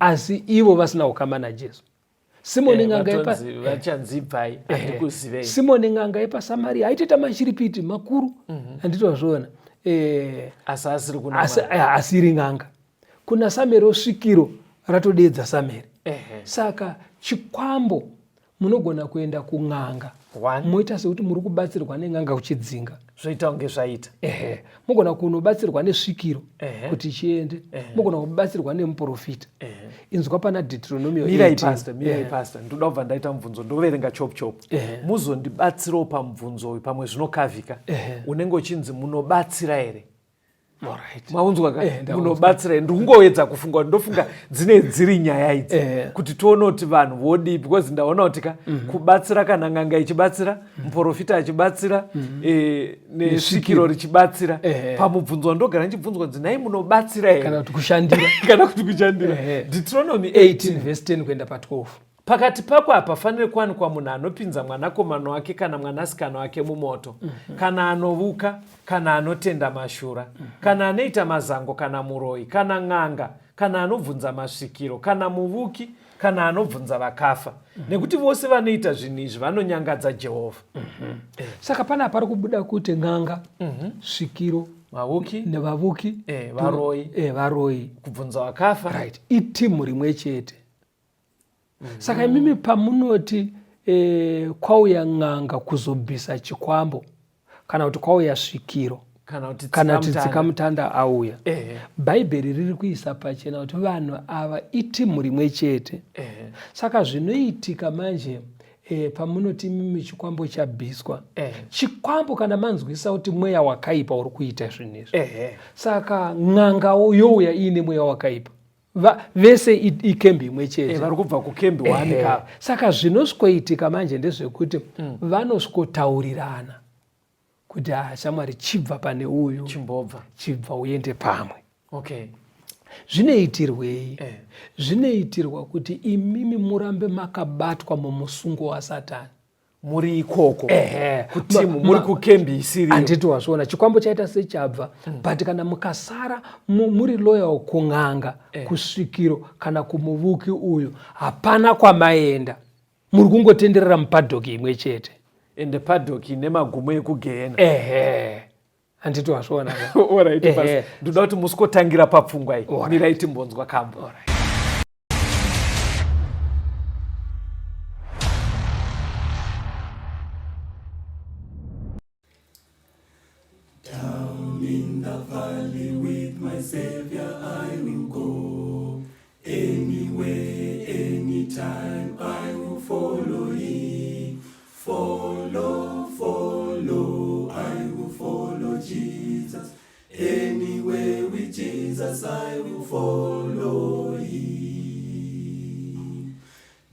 asi ivo vasina ukama naJesu. Simoni n'anga yepa Vachanzi ibvai, handikuzivei. Simoni n'anga yepaSamaria aitoita mashiripiti makuru. Handiti wazviona? Asi asiri kuna Mwari. Asiri n'anga. Kuna Samueri svikiro ratodedza Samueri. Saka chikwambo munogona kuenda kun'anga, moita sekuti muri kubatsirwa nen'anga kuchidzinga, Zvoita kunge zvaita. Mugona kunobatsirwa nesvikiro kuti chiende, mugona kubatsirwa nemuprofita. Inzwa pana Deuteronomio Mirai 18. pastor, mirai pastor, ndoda kubva ndaita mubvunzo, ndoverenga chop chop. Muzondibatsirawo pamubvunzo uyu, pamwe zvinokavhika. Unenge uchinzi munobatsira here? Maunzwa ka eh, munobatsira ndikungoedza kufunga kuti ndofunga dzine dziri nyaya idzi eh. kuti tione kuti vanhu vodii because ndaona kuti ka mm -hmm. kubatsira kana n'anga ichibatsira mm -hmm. muprofita achibatsira mm -hmm. e, nesvikiro richibatsira eh. pamubvunzo wandogara ndichibvunzwa kunzi nhai munobatsira here kana kuti kushandira kana kuti kushandira eh. Deuteronomy 18 verse 10 kuenda pa 12 Pakati pako hapafaniri kuwanikwa munhu anopinza mwanakomana wake kana mwanasikana wake mumoto, mm -hmm. kana anovuka, kana anotenda mashura, mm -hmm. kana anoita mazango, kana muroyi, kana n'anga, kana anobvunza masvikiro, kana muvuki, kana anobvunza vakafa. Mm -hmm. Nekuti vose vanoita zvinhu izvi vanonyangadza Jehovha. Mm -hmm. eh. Saka pana pari kubuda kuti n'anga, mm -hmm. svikiro, vavuki nevavuki, eh, varoyi, eh, varoyi, kubvunza vakafa, right, itimu rimwe chete. Mm -hmm. Saka imimi pamunoti e, kwauya n'anga kuzobvisa chikwambo kana kuti kwauya svikiro kana kuti tsikamutanda auya, bhaibheri riri kuisa pachena kuti vanhu ava itimu rimwe chete. Saka zvinoitika manje e, pamunoti imimi chikwambo chabviswa, chikwambo kana manzwisa kuti mweya wakaipa uri kuita zvinhu izvi, saka n'angawo youya iine mweya wakaipa vese ikembi imwe chete eh, vari kubva kukembi one ka saka zvinosvikoitika manje ndezvekuti mm. vanosvikotaurirana kuti ah, shamwari chibva pane uyu chimbobva chibva uende pamwe okay zvinoitirwei eh. Zvinoitirwa kuti imimi murambe makabatwa mumusungo wasatani muri ikoko kutimu muri kukembi isiri handiti wazviona chikwambo chaita sechabva mm. but kana mukasara muri loyal kun'anga eh. kusvikiro kana kumuvuki uyu hapana kwamaenda muri kungotenderera mupadhoki imwe chete ende padhoki ine magumo ekugehena ehe handiti wazviona ndoda kuti musikotangira papfungwa iyi mirai timbonzwa kambo right. Down in the valley with my Savior I will go. Anywhere, anytime I will follow him. Follow, follow, I will follow Jesus. Anywhere with Jesus I will follow him.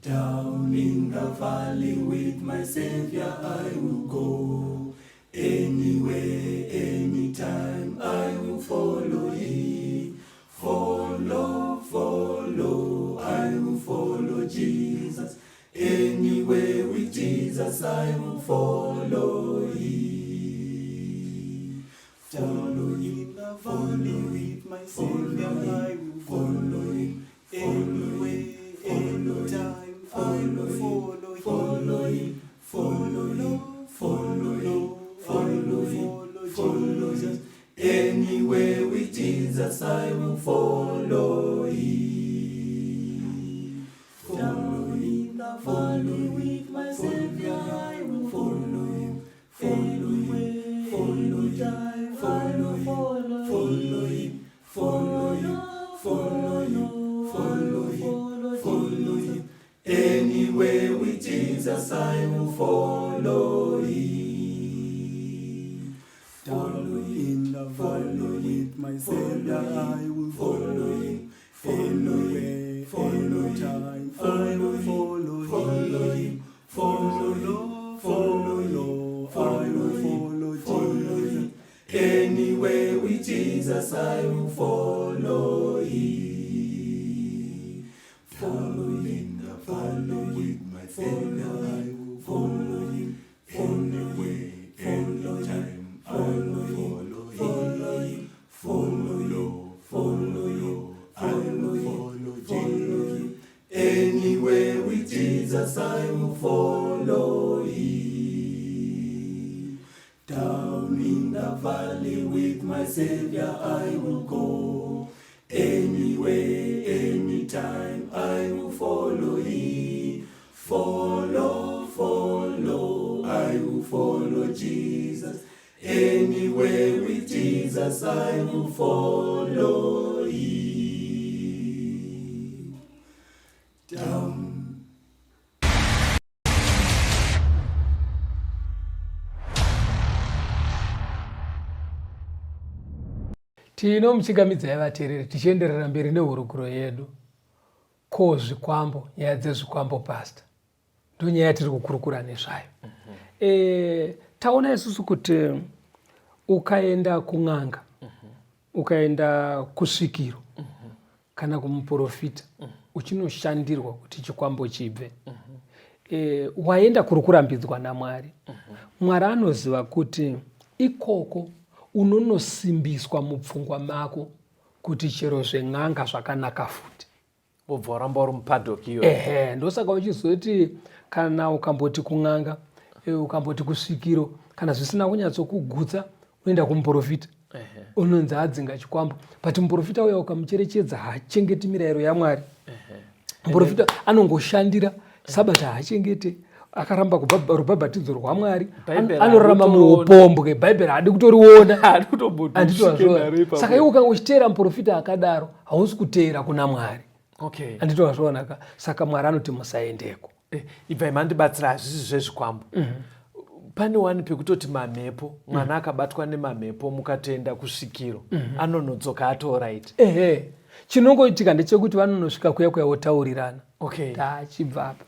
Down in the valley with my Savior I will go. Anywhere, anytime I will follow him. Follow, follow, I will follow Jesus. Anywhere with Jesus I will follow him. Follow him, follow him, my Savior, I will follow him. Anywhere, anytime, I will follow him. Follow him, follow him, follow him, follow him, follow him. Anywhere with Jesus I will follow him. Follow him, follow with my Savior, I will follow him. Follow him, follow him, follow him, follow him, follow him, follow him, follow him, follow him. Anywhere with Jesus I will follow him. Follow in the valley with my Savior I will follow him. Follow him, follow time, follow him, follow him, follow him, follow him, follow him, follow him. Anywhere with Jesus I will follow him. Follow him, follow him, my Savior I will follow him. Anywhere, anytime, I will follow him. Follow him, follow him, follow him, follow him, follow him. Anywhere with Jesus I will follow him. Down in the valley with my Savior I will go. Anywhere, anytime I will follow him. Follow, follow, I will follow Jesus. Anywhere with Jesus I will follow him. Down. Tinomuchingamidzai vateereri tichienderera mberi nehurukuro yedu. Ko zvikwambo, nyaya dzezvikwambo pastor. Ndonyaya yatiri kukurukura nezvayo. Mm -hmm. E, taona isusu kuti ukaenda kun'anga, mm -hmm. ukaenda kusvikiro, mm -hmm. kana kumuporofita mm -hmm. uchinoshandirwa kuti chikwambo chibve. Mm -hmm. E, waenda kuri kurambidzwa naMwari. Mm -hmm. Mwari anoziva kuti ikoko unonosimbiswa mupfungwa mako kuti chero zven'anga zvakanaka futi. Wobva waramba uri mupaddock iyo. Ehe, ndosaka uchizoti kana ukamboti kun'anga, eh, ukamboti kusvikiro, kana zvisina kunyatsokugutsa unoenda kumuporofita. Unonzi adzinga chikwambo. But muporofita uya ukamucherechedza haachengeti mirayiro yaMwari. Muporofita anongoshandira sabata haachengete akaramba rubhabhatidzo rwamwari anorarama muupombwe bhaibheri haadi kutoriona saka iwe ukanga uchiteera muprofita akadaro hausi kuteera kuna mwari handiti wazvionaka saka mwari anoti musaendeko eh, ibvai mandibatsira hazvisi zvezvikwambo mhm. pane wani pekutoti mamhepo mwana mm. akabatwa nemamhepo mukatoenda kusvikiro mm -hmm. anonodzoka atoorit ehe chinongoitika ndechekuti vanonosvika kuya kuya votaurirana okay. tachibva apa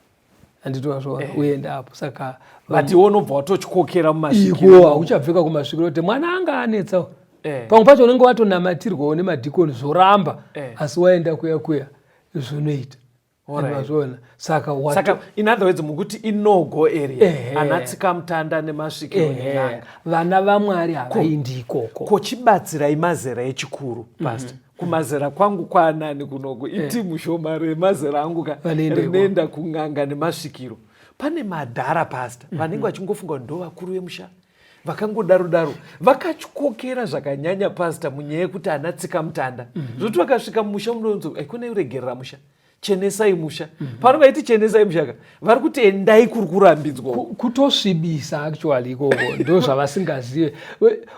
handiti wazvoona eh. uende apo saka but iwe unobva watotyokera mumasvikiro iko hauchabvika kumasvikiro kuti mwana anga anetsa eh. pamwe pacho unenge watonamatirwawo nemadhikoni zvoramba eh. asi waenda kuya kuya zvinoita Wazviona saka saka in other words mukuti inogo area ana tsikamutanda nemasvikiro nen'anga vana vamwari havaindi ikoko ko chibatsirai mazera echikuru pastor mm -hmm. kumazera kwangu kwaanani kunoku eh. itimu shoma remazera angu ka rinoenda kun'anga nemasvikiro pane madhara pastor mm -hmm. vanenge vachingofunga kuti ndovakuru vemusha vakangodaro daro vakatyokera zvakanyanya pastor munyaya yekuti ana tsikamutanda mm -hmm. zvoti vakasvika mumusha munonzo aikona kuregerera musha chenesai musha mm -hmm. pano vaiti chenesai musha ka vari kuti endai kuri kurambidzwa kutosvibisa actually ikoko ndo zvavasingazive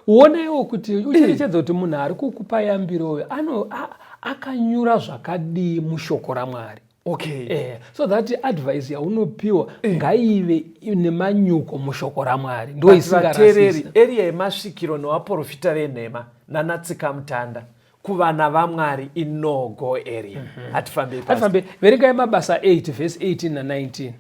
uonaiwo kuti ucherechedza kuti munhu ari kukupa yambiro uyo ano akanyura zvakadii mushoko ramwari okay eh, so that advice yaunopiwa eh, ngaive nemanyuko mushoko ramwari ndo isingarasisi area yemasvikiro nevaprofita venhema nanatsikamutanda kuvana vamwari ino go area mhm. hatifambei hatifambei verengai mabasa 8 verse 18 na 19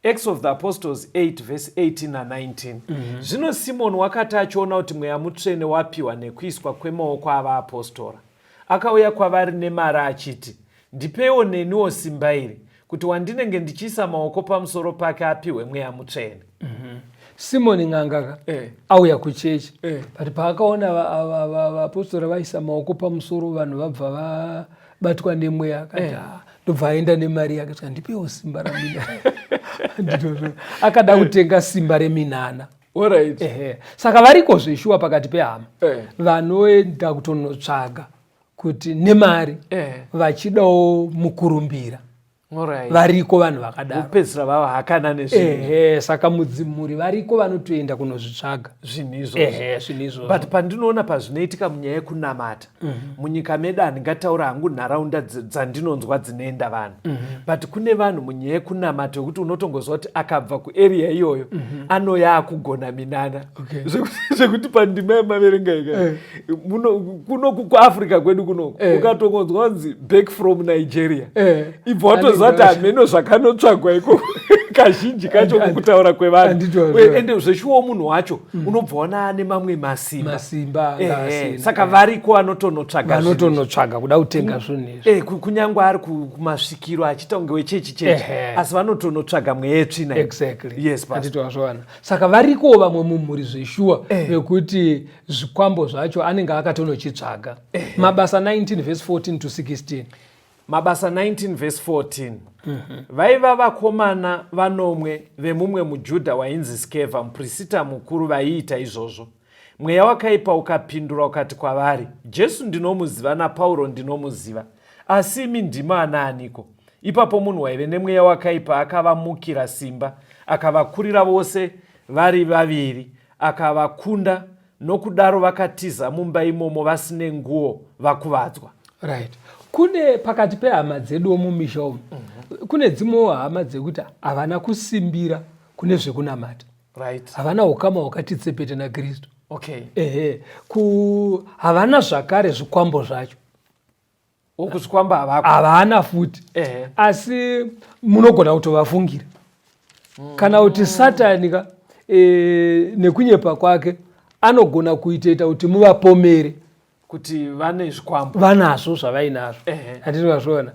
Acts of the Apostles 8 verse 18 na 19 mhm. Zvino mm -hmm. Simoni wakati achiona kuti mweya mutsvene wapiwa nekuiswa kwemaoko avaapostora akauya kwavari nemari achiti ndipeiwo neniwo simba iri kuti wandinenge ndichiisa maoko pamusoro pake apiwe mweya mutsvene mm -hmm. Simoni n'anga ka eh. auya kuchechi eh. but paakaona vapostora vaisa maoko pamusoro vanhu vabva vabatwa nemweya akati eh. Ah, ndobva aenda nemari yake saka ndipewo simba raminana akada eh. kutenga simba reminana Alright. Eh, saka variko zveshuwa pakati pehama eh. vanoenda kutonotsvaga kuti nemari eh. vachidawo mukurumbira Alright. Variko vanhu vakadaro. Kupedzisira vava hakana nezvinhu. Ehe, saka mudzimhuri variko vanotoenda kunozvitsvaga. Zvinhu izvozvo. Ehe, zvinhu izvozvo. But pandinoona pazvinoitika munyaya yekunamata mm -hmm. munyika medu handingataura hangu nharaunda dzandinonzwa dzinoenda vanhu mm -hmm. but kune vanhu munyaya yekunamata yekuti unotongoziva kuti akabva kuarea iyoyo mm -hmm. anoya akugona minana okay. Zvekuti pandima yemaverenga ika eh. Kunoku kuafrica kwedu kunoku eh. Ukatongonzwa kunzi back from nigeria eh. Ibva watoziva kuti hameno zvakanotsvagwa ikoko kazhinji kacho kukutaura kwevanhu ende zveshuwo munhu wacho mm. unobva wana ane mamwe masimba masimba eh, saka variko vanotonotsvaga vanotonotsvaga kuda kutenga zvinhu izvi eh, kunyange ari kumasvikiro achiita kunge wechechi chechi asi vanotonotsvaga mweya yetsvina exactly yes anditowazvowana saka varikowo vamwe mumhuri zveshuwa vekuti zvikwambo zvacho anenge akatonochitsvaga eh. Mabasa 19 verse 14 to 16. Mabasa 19 verse 14. Mm -hmm. Vaiva vakomana vanomwe vemumwe muJudha wainzi Skevha muprisita mukuru vaiita izvozvo. Mweya wakaipa ukapindura ukati kwavari, Jesu ndinomuziva naPauro ndinomuziva, asi imi ndimi anaaniko? Ipapo munhu waive nemweya wakaipa akavamukira simba, akavakurira vose vari vaviri, akavakunda nokudaro vakatiza mumba imomo vasine nguo vakuvadzwa. Right. Kune pakati pehama dzeduwo mumisha umu mm -hmm. kune dzimwewo hama dzekuti havana kusimbira kune zvekunamata. Right. Havana ukama hwakati tsepete naKristu. Okay. Ehe, ku havana zvakare zvikwambo zvacho. Kuzvikwambo havako. Havana futi. Ehe. Asi munogona kutovafungira. Kana kuti Satani ka nekunyepa kwake anogona kuitoita kuti muvapomere kuti vane zvikwambo, vanazvo zvavainazvo. Handiti vazviona?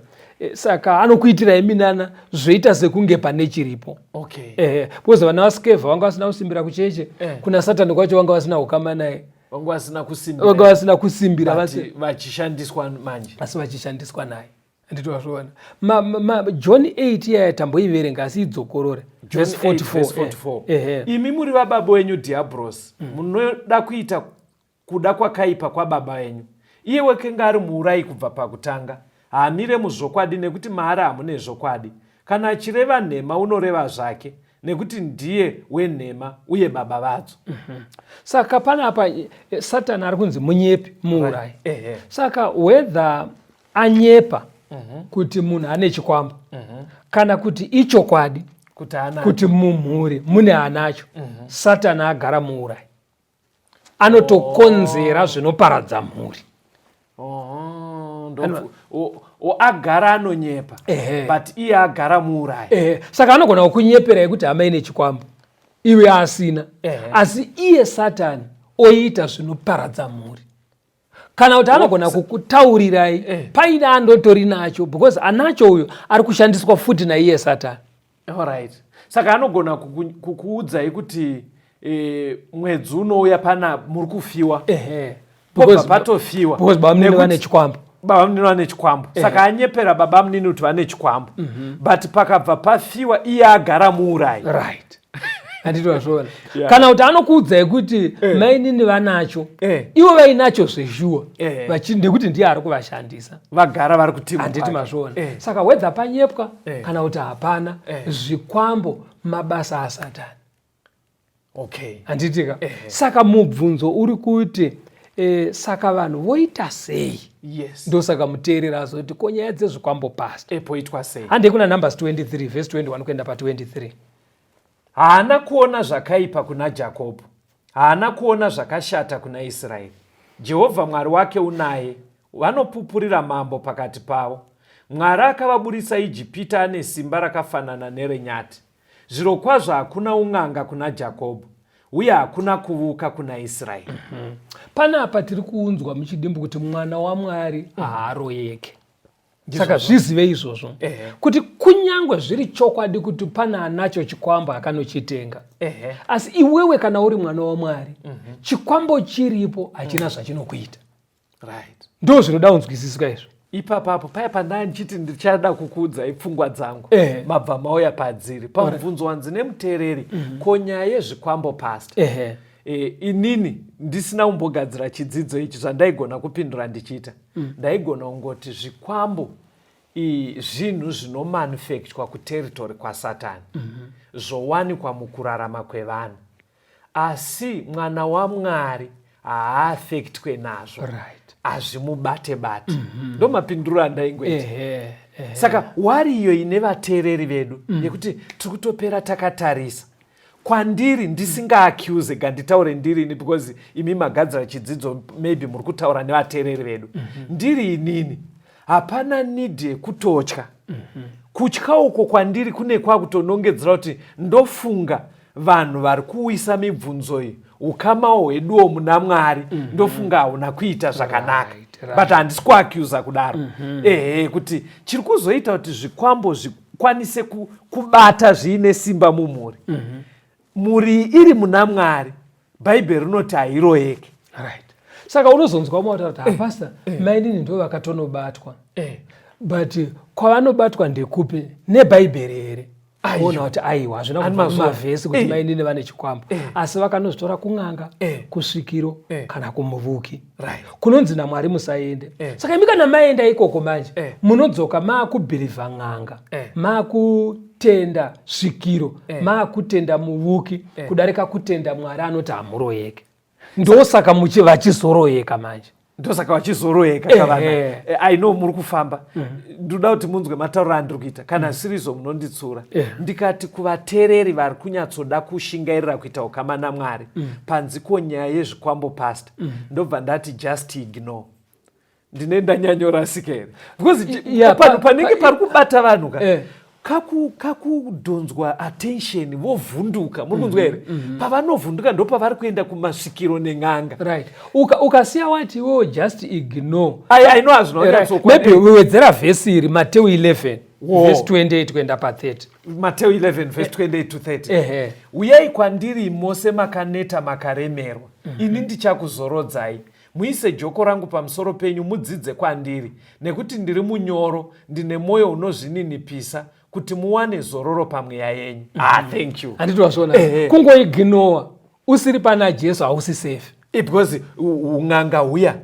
Saka anokuitirai minana zvoita sekunge pane chiripo. Okay. Ehe, because vana vaSkevha vanga vasina kusimbira kucheche, kuna Satani kwacho vanga vasina ukama naye, vanga vasina kusimbira, vanga vasina kusimbira, vachishandiswa manje, asi vachishandiswa naye. Handiti vazviona? John 8 iyaya tamboiverenga, asi idzokorore. Verse 44. 44. Imi muri vababa wenyu Dhiabhorosi, munoda kuita kuda kwakaipa kwababa venyu. Iye wekenge ari muurayi kubva pakutanga, haamire muzvokwadi, nekuti maari hamune zvokwadi. Kana achireva nhema, unoreva zvake, nekuti ndiye wenhema uye baba vadzo. Saka panapa Satani ari kunzi munyepi, muurayi. Saka whether anyepa kuti munhu ane chikwambo kana kuti ichokwadi kuti mumhuri mune anacho, Satani agara muurayi, anotokonzera zvinoparadza mhuri. Agara anonyepa, but iye agara muurayi. Saka anogona kukunyeperai kuti hama ine chikwambo, iwe asina, asi iye Satani oita zvinoparadza mhuri. Kana kuti anogona kukutaurirai paine andotori nacho, because anacho uyo ari kushandiswa futi naiye Satani. Alright. Saka anogona kukuudzai kuti mwedzi unouya pana muri kufiwa, pobva patofiwa, because baba munini vane chikwambo. Baba munini vane chikwambo. Saka anyepera baba munini kuti vane chikwambo, but pakabva pafiwa, iye agara muurayi. Right, handiti vazviona? Kana kuti anokuudzai kuti mainini vanacho, ivo vainacho zveshuwa, nekuti ndiye ari kuvashandisa. Vagara vari kuti Handiti mazviona? Saka whether panyepwa kana kuti hapana, zvikwambo mabasa aSatani. Handitika? Saka mubvunzo uri kuti saka vanhu voita sei? Ndosaka muteereri azoti, ko nyaya dzezvikwambo, pastor, Poitwa sei? Handei kuna Numbers 23 verse 21 kuenda pa23. Haana kuona zvakaipa kuna Jakobho, haana kuona zvakashata kuna Israeri. Jehovha Mwari wake unaye, vanopupurira mambo pakati pavo. Mwari akavaburisa Ijipita ane simba rakafanana nerenyati. Zvirokwazvo hakuna un'anga kuna Jakobho, uye hakuna kuvuka kuna Israeri. Panapa tiri kuunzwa muchidimbu kuti mwana waMwari haaroyeke. Saka zvizive izvozvo kuti kunyange zviri chokwadi kuti pane anacho chikwambo akanochitenga, asi iwewe kana uri mwana waMwari, chikwambo chiripo hachina zvachinokuita. Ndo zvinoda kunzwisiswa izvo. Ipapapo paya pandaa ndichiti ndichada kukuudzai pfungwa dzangu, mabva mauya padziri pamubvunzo wanzi nemuteereri, ko nyaya yezvikwambo, pastor? Inini ndisina kumbogadzira chidzidzo ichi, zvandaigona kupindura ndichiita, ndaigona kungoti zvikwambo zvinhu zvinomanufacturwa kuterritory kwaSatani, zvowanikwa mukurarama kwevanhu, asi mwana waMwari haaaffectwe nazvo, hazvimubate bate. Ndo mapinduro andaingoita. Saka wari iyo ine vateereri vedu yekuti tiri kutopera takatarisa kwandiri, ndisingaaccuse, ganditaure ndirini, because imi magadzira chidzidzo, maybe muri kutaura nevateereri vedu. Ndiri inini, hapana need yekutotya. Kutya uko kwandiri kune kwakutonongedzera kuti ndofunga vanhu vari kuwisa mibvunzo iyi, ukamawo hweduwo muna Mwari ndofunga hauna kuita zvakanaka. But handisi kuaccusa kudaro. Ehe, kuti chiri kuzoita kuti zvikwambo zvikwanise kubata zviine simba mumhuri, mhuri iri muna Mwari, Bhaibheri rinoti hairoyeke. Right, saka unozonzwa mataura kuti, hapastor, mainini ndo vakatonobatwa, but kwavanobatwa ndekupi? Nebhaibheri here? Ona kuti aiwa, hazvina kubva mumavhesi kuti mainini vane chikwambo, asi vakanozvitora kun'anga, kusvikiro kana kumuvuki kunonzi naMwari musaende. Saka imi kana maenda ikoko manje, munodzoka maakubhilivha n'anga, maakutenda svikiro, maakutenda muvuki kudarika kutenda Mwari anoti hamuroyeke. Ndosaka vachizoroyeka manje. Ndosaka vachizoroeka kavana. I know muri kufamba. Ndoda kuti munzwe matauriro andiri kuita. Kana zvisiri izvo munonditsura. Ndikati kuvateereri vari kunyatsoda kushingairira kuita ukama naMwari, panzi ko nyaya yezvikwambo, pastor, ndobva ndati just ignore. Ndine ndanyanyorasika here? Because pano panenge pari kubata vanhu ka, kakudhonzwa attention, vovhunduka. Muri kunzwa here? Pavanovhunduka ndo pavari kuenda kumasvikiro nen'anga. Right, ukasiya wati iwewo just ignore, I know hazvina. Maybe wedzera vhesi iri, Mateu 11 vhesi 28 kuenda pa30. Mateu 11 vhesi 28 to 30. Uyai kwandiri mose makaneta makaremerwa, ini ndichakuzorodzai. Muise joko rangu pamusoro penyu, mudzidze kwandiri, nekuti ndiri munyoro, ndine mwoyo unozvininipisa, kuti muwane zororo pamweya yenyu. Ah, thank you. Handiti wazviona? Kungoignora usiri pana Jesu hausi safe. Because un'anga huya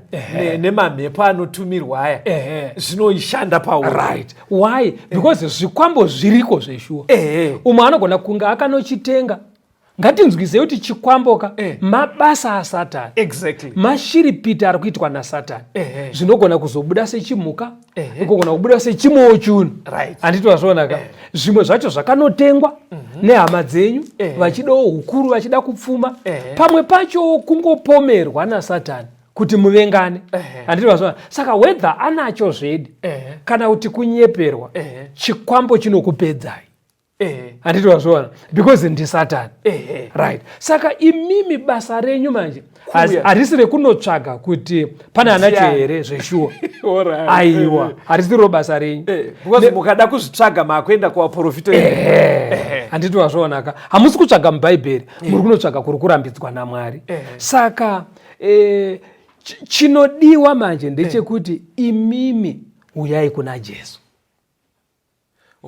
nemamhepo anotumirwa aya, zvinoishanda pauri. Right, why? Because zvikwambo zviriko zveshuwa. Umwe anogona kunge akanochitenga. Ngatinzwisei kuti chikwamboka mabasa aSatani, mashiripiti ari kuitwa naSatani. Zvinogona kuzobuda sechimhuka, kugona kubuda sechimwewo chunhu. Handiti wazvionaka? Zvimwe zvacho zvakanotengwa nehama dzenyu, vachidawo ukuru, vachida kupfuma. Pamwe pacho kungopomerwa naSatani kuti muvengane. Handiti wazviona? Saka whether anacho zvedi kana kuti kunyeperwa, chikwambo chinokupedzai. Handiti wazviona? Because ndisatani. Right, saka imimi basa renyu manje harisi rekunotsvaga kuti pane anacho here zveshuwa. Aiwa, harisiro basa renyu. Because mukada kuzvitsvaga maakuenda kuvaprofita. Handiti wazvionaka? Hamusi kutsvaga mubhaibheri, muri kunotsvaga kuri kurambidzwa naMwari. Saka chinodiwa manje ndechekuti imimi uyai kuna Jesu,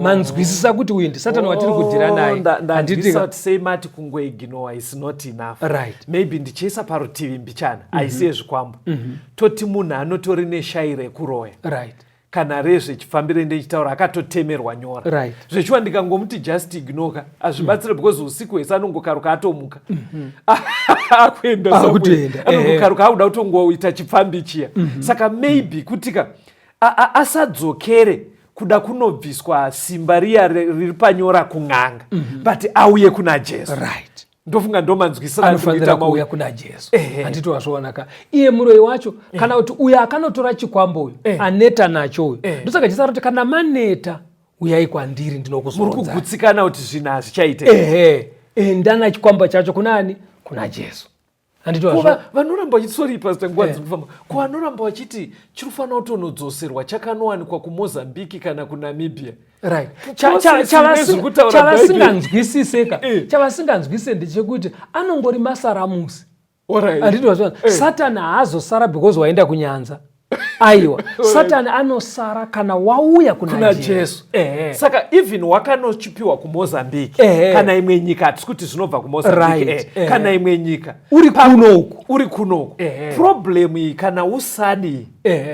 manzwisisa kuti uyu ndisatani watiri kudhira naye. Handiti sei mati kungoignore is not enough? Maybe ndichiisa parutivi mbichana, haisi yezvikwambo. Toti munhu anotori neshai rekuroya kana rezvechifambire, ndechitaura akatotemerwa nyora. Zvechiwa ndikangomuti just ignore ka, hazvibatsire, because usiku hwese anongokaruka atomuka akuenda. Akutoenda, anongokaruka akuda kutongoita chipfambi chiya. Saka maybe kutika asadzokere kuda kunobviswa simba riya riri panyora kun'anga, but auye kuna Jesu. Ndofunga ndomanzwisira. Anofanira kuuya kuna Jesu. Handiti wazvionaka? Iye muroyi wacho kana kuti uyo akanotora chikwambo uyu, aneta nacho uyu. Ndosaka Jesu aroti kana maneta, uyai kwandiri, Muri ndinokuzorodza. Kugutsikana kuti zvinhu hazvichaite. Ehe, enda nachikwambo chacho kunani? Kuna Jesu. Handiti Ko wazvo vanoramba vachiti, sorry pastor, nguva dziri kufamba, ko vanoramba vachiti chiri kufanira kutonodzoserwa chakanowanikwa kuMozambique kana kuNamibia? Process ine zviri kutaura. Chavasinganzwisiseka, chavasinganzwisise ndechekuti anongori masaramusi. Handiti wazviona? Satani haazosara because waenda kunyanza. Aiwa, Satani anosara kana wauya kuna kuna Jesu. Jesu. Saka even wakanochipiwa kuMozambique kana imwe nyika, hatisi kuti zvinobva kuMozambique, kana imwe nyika, Uri kunoku, uri kunoku, problem iyi kana usadi,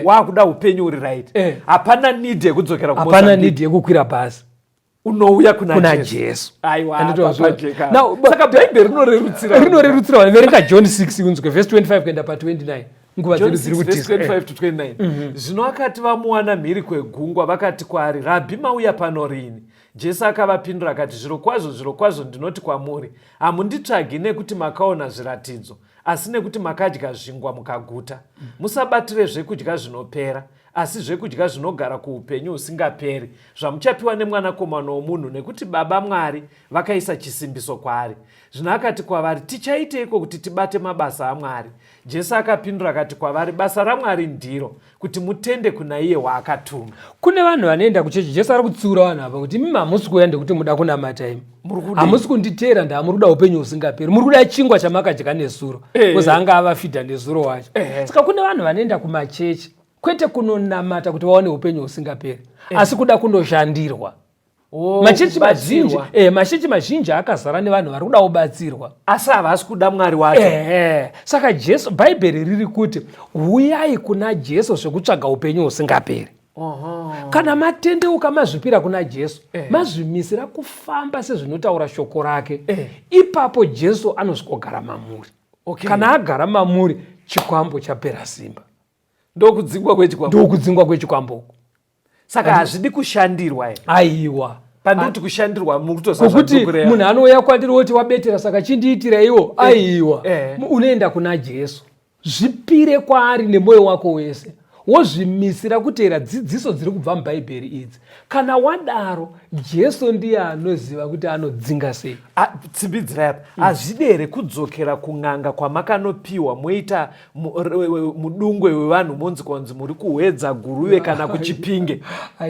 wakuda upenyu uri right, hapana need yekudzokera Hapana kuMozambique. need yekukwira bhasi. Unouya kuna Kuna Jesu. Jesu. Aiwa, Handiti wazviona? pajeka. Now, Saka Bhaibheri rinorerutsira. Rinorerutsira vanhu. Verenga John 6 unzwe vhesi 25 kuenda pa29. Nguva John dzedu dziri 6 verse kutiza. 25 to 29. Zvino akati vamuwana mhiri kwegungwa, vakati kwaari, "Rabhi, mauya pano rini?" Jesu akavapindura akati, "Zvirokwazvo, zvirokwazvo, ndinoti kwamuri, hamunditsvagi nekuti makaona zviratidzo, asi nekuti makadya zvingwa mukaguta. Musabatire zvekudya zvinopera, asi zvekudya zvinogara kuupenyu husingaperi, zvamuchapiwa neMwanakomana womunhu, nekuti Baba Mwari vakaisa chisimbiso kwaari." Zvino akati kwavari, "Tichaiteiko kuti tibate mabasa aMwari?" Jesu akapindura akati kwavari, "Basa raMwari ndiro kuti mutende kuna iye waakatuma." Kune vanhu vanoenda kuchechi. Jesu ari kutsiura vanhu apa kuti imi hamusi kuuya ndekuti muda kunamata imi. Muri kudei? Hamusi kunditeera ndaa muri kuda upenyu husingaperi, muri kuda chingwa chamakadya nezuro, because anga avafidha nezuro wacho. Saka kune vanhu vanoenda kumachechi kwete kunonamata kuti vaone upenyu husingaperi, asi kuda kundoshandirwa. Oh, Machechi mazhinji kubatsirwa. Machechi mazhinji akazara nevanhu vari kuda kubatsirwa, asi havasi kuda Mwari wacho. Ehe. Saka Jesu, Bhaibheri riri kuti uyai kuna Jesu zvekutsvaga upenyu husingaperi. Kana matendeuka, mazvipira kuna Jesu, mazvimisira kufamba sezvinotaura shoko rake, ipapo Jesu anosvikogara mamuri. Kana agara mamuri, chikwambo chapera simba. Ndokudzingwa kwechikwambo. Ndokudzingwa kwechikwambo. Saka hazvidi kushandirwa here? Aiwa. Pandikuti kushandirwa mukutokuti munhu anouya kwandiri woti wabetera saka chindiitira iwo. Aiwa. Unoenda kuna Jesu. Zvipire kwaari nemwoyo wako wese. Wozvimisira kuteera dzidziso dziri kubva muBhaibheri idzi. Kana wadaro, Jesu ndiye anoziva kuti anodzinga sei. Tsimbidzirai apa. Hazvidi here kudzokera kun'anga kwamakanopiwa moita mudungwe wevanhu monzi kwanzi muri kuhwedza Guruve kana kuChipinge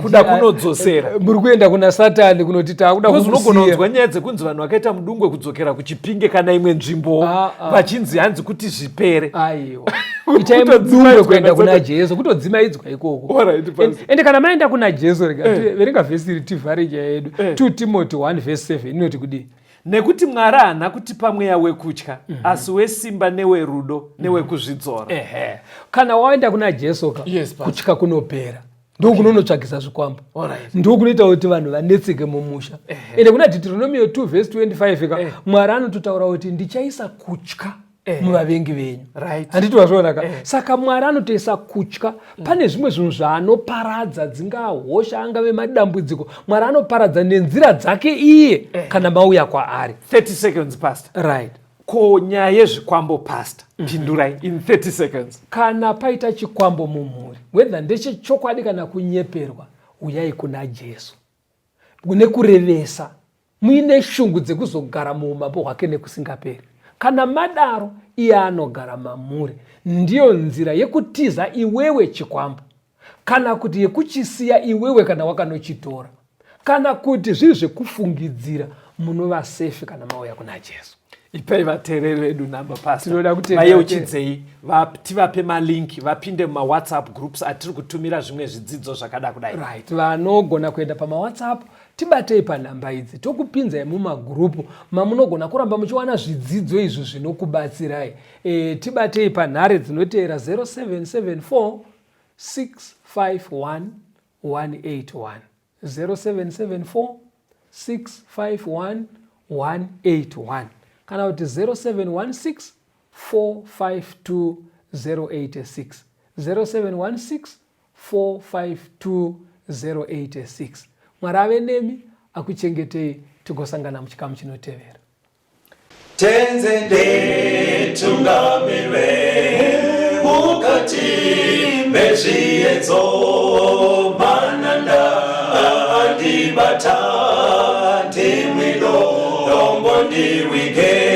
kuda kunodzosera? Muri kuenda kuna Satani kunoti takuda kumusiya. Unogona kunzwa nyaya dzekunzi vanhu vakaita mudungwe kudzokera kuChipinge kana imwe nzvimbo vachinzi hanzi kuti zvipere. Aiwa. Itai mudungwe kuenda kuna Jesu, kutodzimaidzwa ikoko. Ende kana maenda kuna Jesu, rega verenga vhesi iri tivhare nyaya yedu. 2 Timothy 1 verse 7 inoti kudii? Nekuti Mwari haana kutipa mweya wekutya, asi wesimba newerudo newekuzvidzora. Ehe. Kana waenda kuna Jesu ka, Yes, Pastor. kutya kunopera. Ndokunonotsvagisa zvikwambo. Ndokunoita kuti vanhu vanetseke mumusha. Ende kuna Deuteronomio 2 verse 25 ka, Mwari anototaura kuti ndichaisa kutya muvavengi venyu. Handiti wazviona ka? Saka Mwari anotoisa kutya. Pane zvimwe zvinhu zvaanoparadza, dzingaa hosha, angave madambudziko, Mwari anoparadza nenzira dzake iye kana mauya kwaari. 30 seconds, Pastor. Right. Ko nyaya yezvikwambo, Pastor, pindurai in 30 seconds. Kana paita chikwambo mumhuri, whether ndechechokwadi kana kunyeperwa, uyai kuna Jesu nekurevesa, muine shungu dzekuzogara muumambo hwake nekusingaperi. Kana madaro, iye anogara mamuri. Ndiyo nzira yekutiza iwewe chikwambo, kana kuti yekuchisiya iwewe kana wakanochitora, kana kuti zviri zvekufungidzira, munova safe kana mauya kuna Jesu. Ipai vateereri vedu namba, Pastor. Tinoda kutenda. Vayeuchidzei, tivape malinki vapinde mumawhatsapp groups atiri kutumira zvimwe zvidzidzo zvakada kudai. Right, vanogona kuenda pamawhatsapp, tibatei panhamba idzi, tokupinzai mumagurupu mamunogona kuramba muchiwana zvidzidzo izvi zvinokubatsirai. Tibatei panhare dzinoteera 0774 651 181, 0774 651 181, kana kuti 0716 452 086, 0716 452 086. Mwari ave nemi, akuchengetei, tigosangana muchikamu chinotevera. Tenze nditungamirwe mukati mezviedzo, mananda andibata, ndimwilo dombo ndiwige.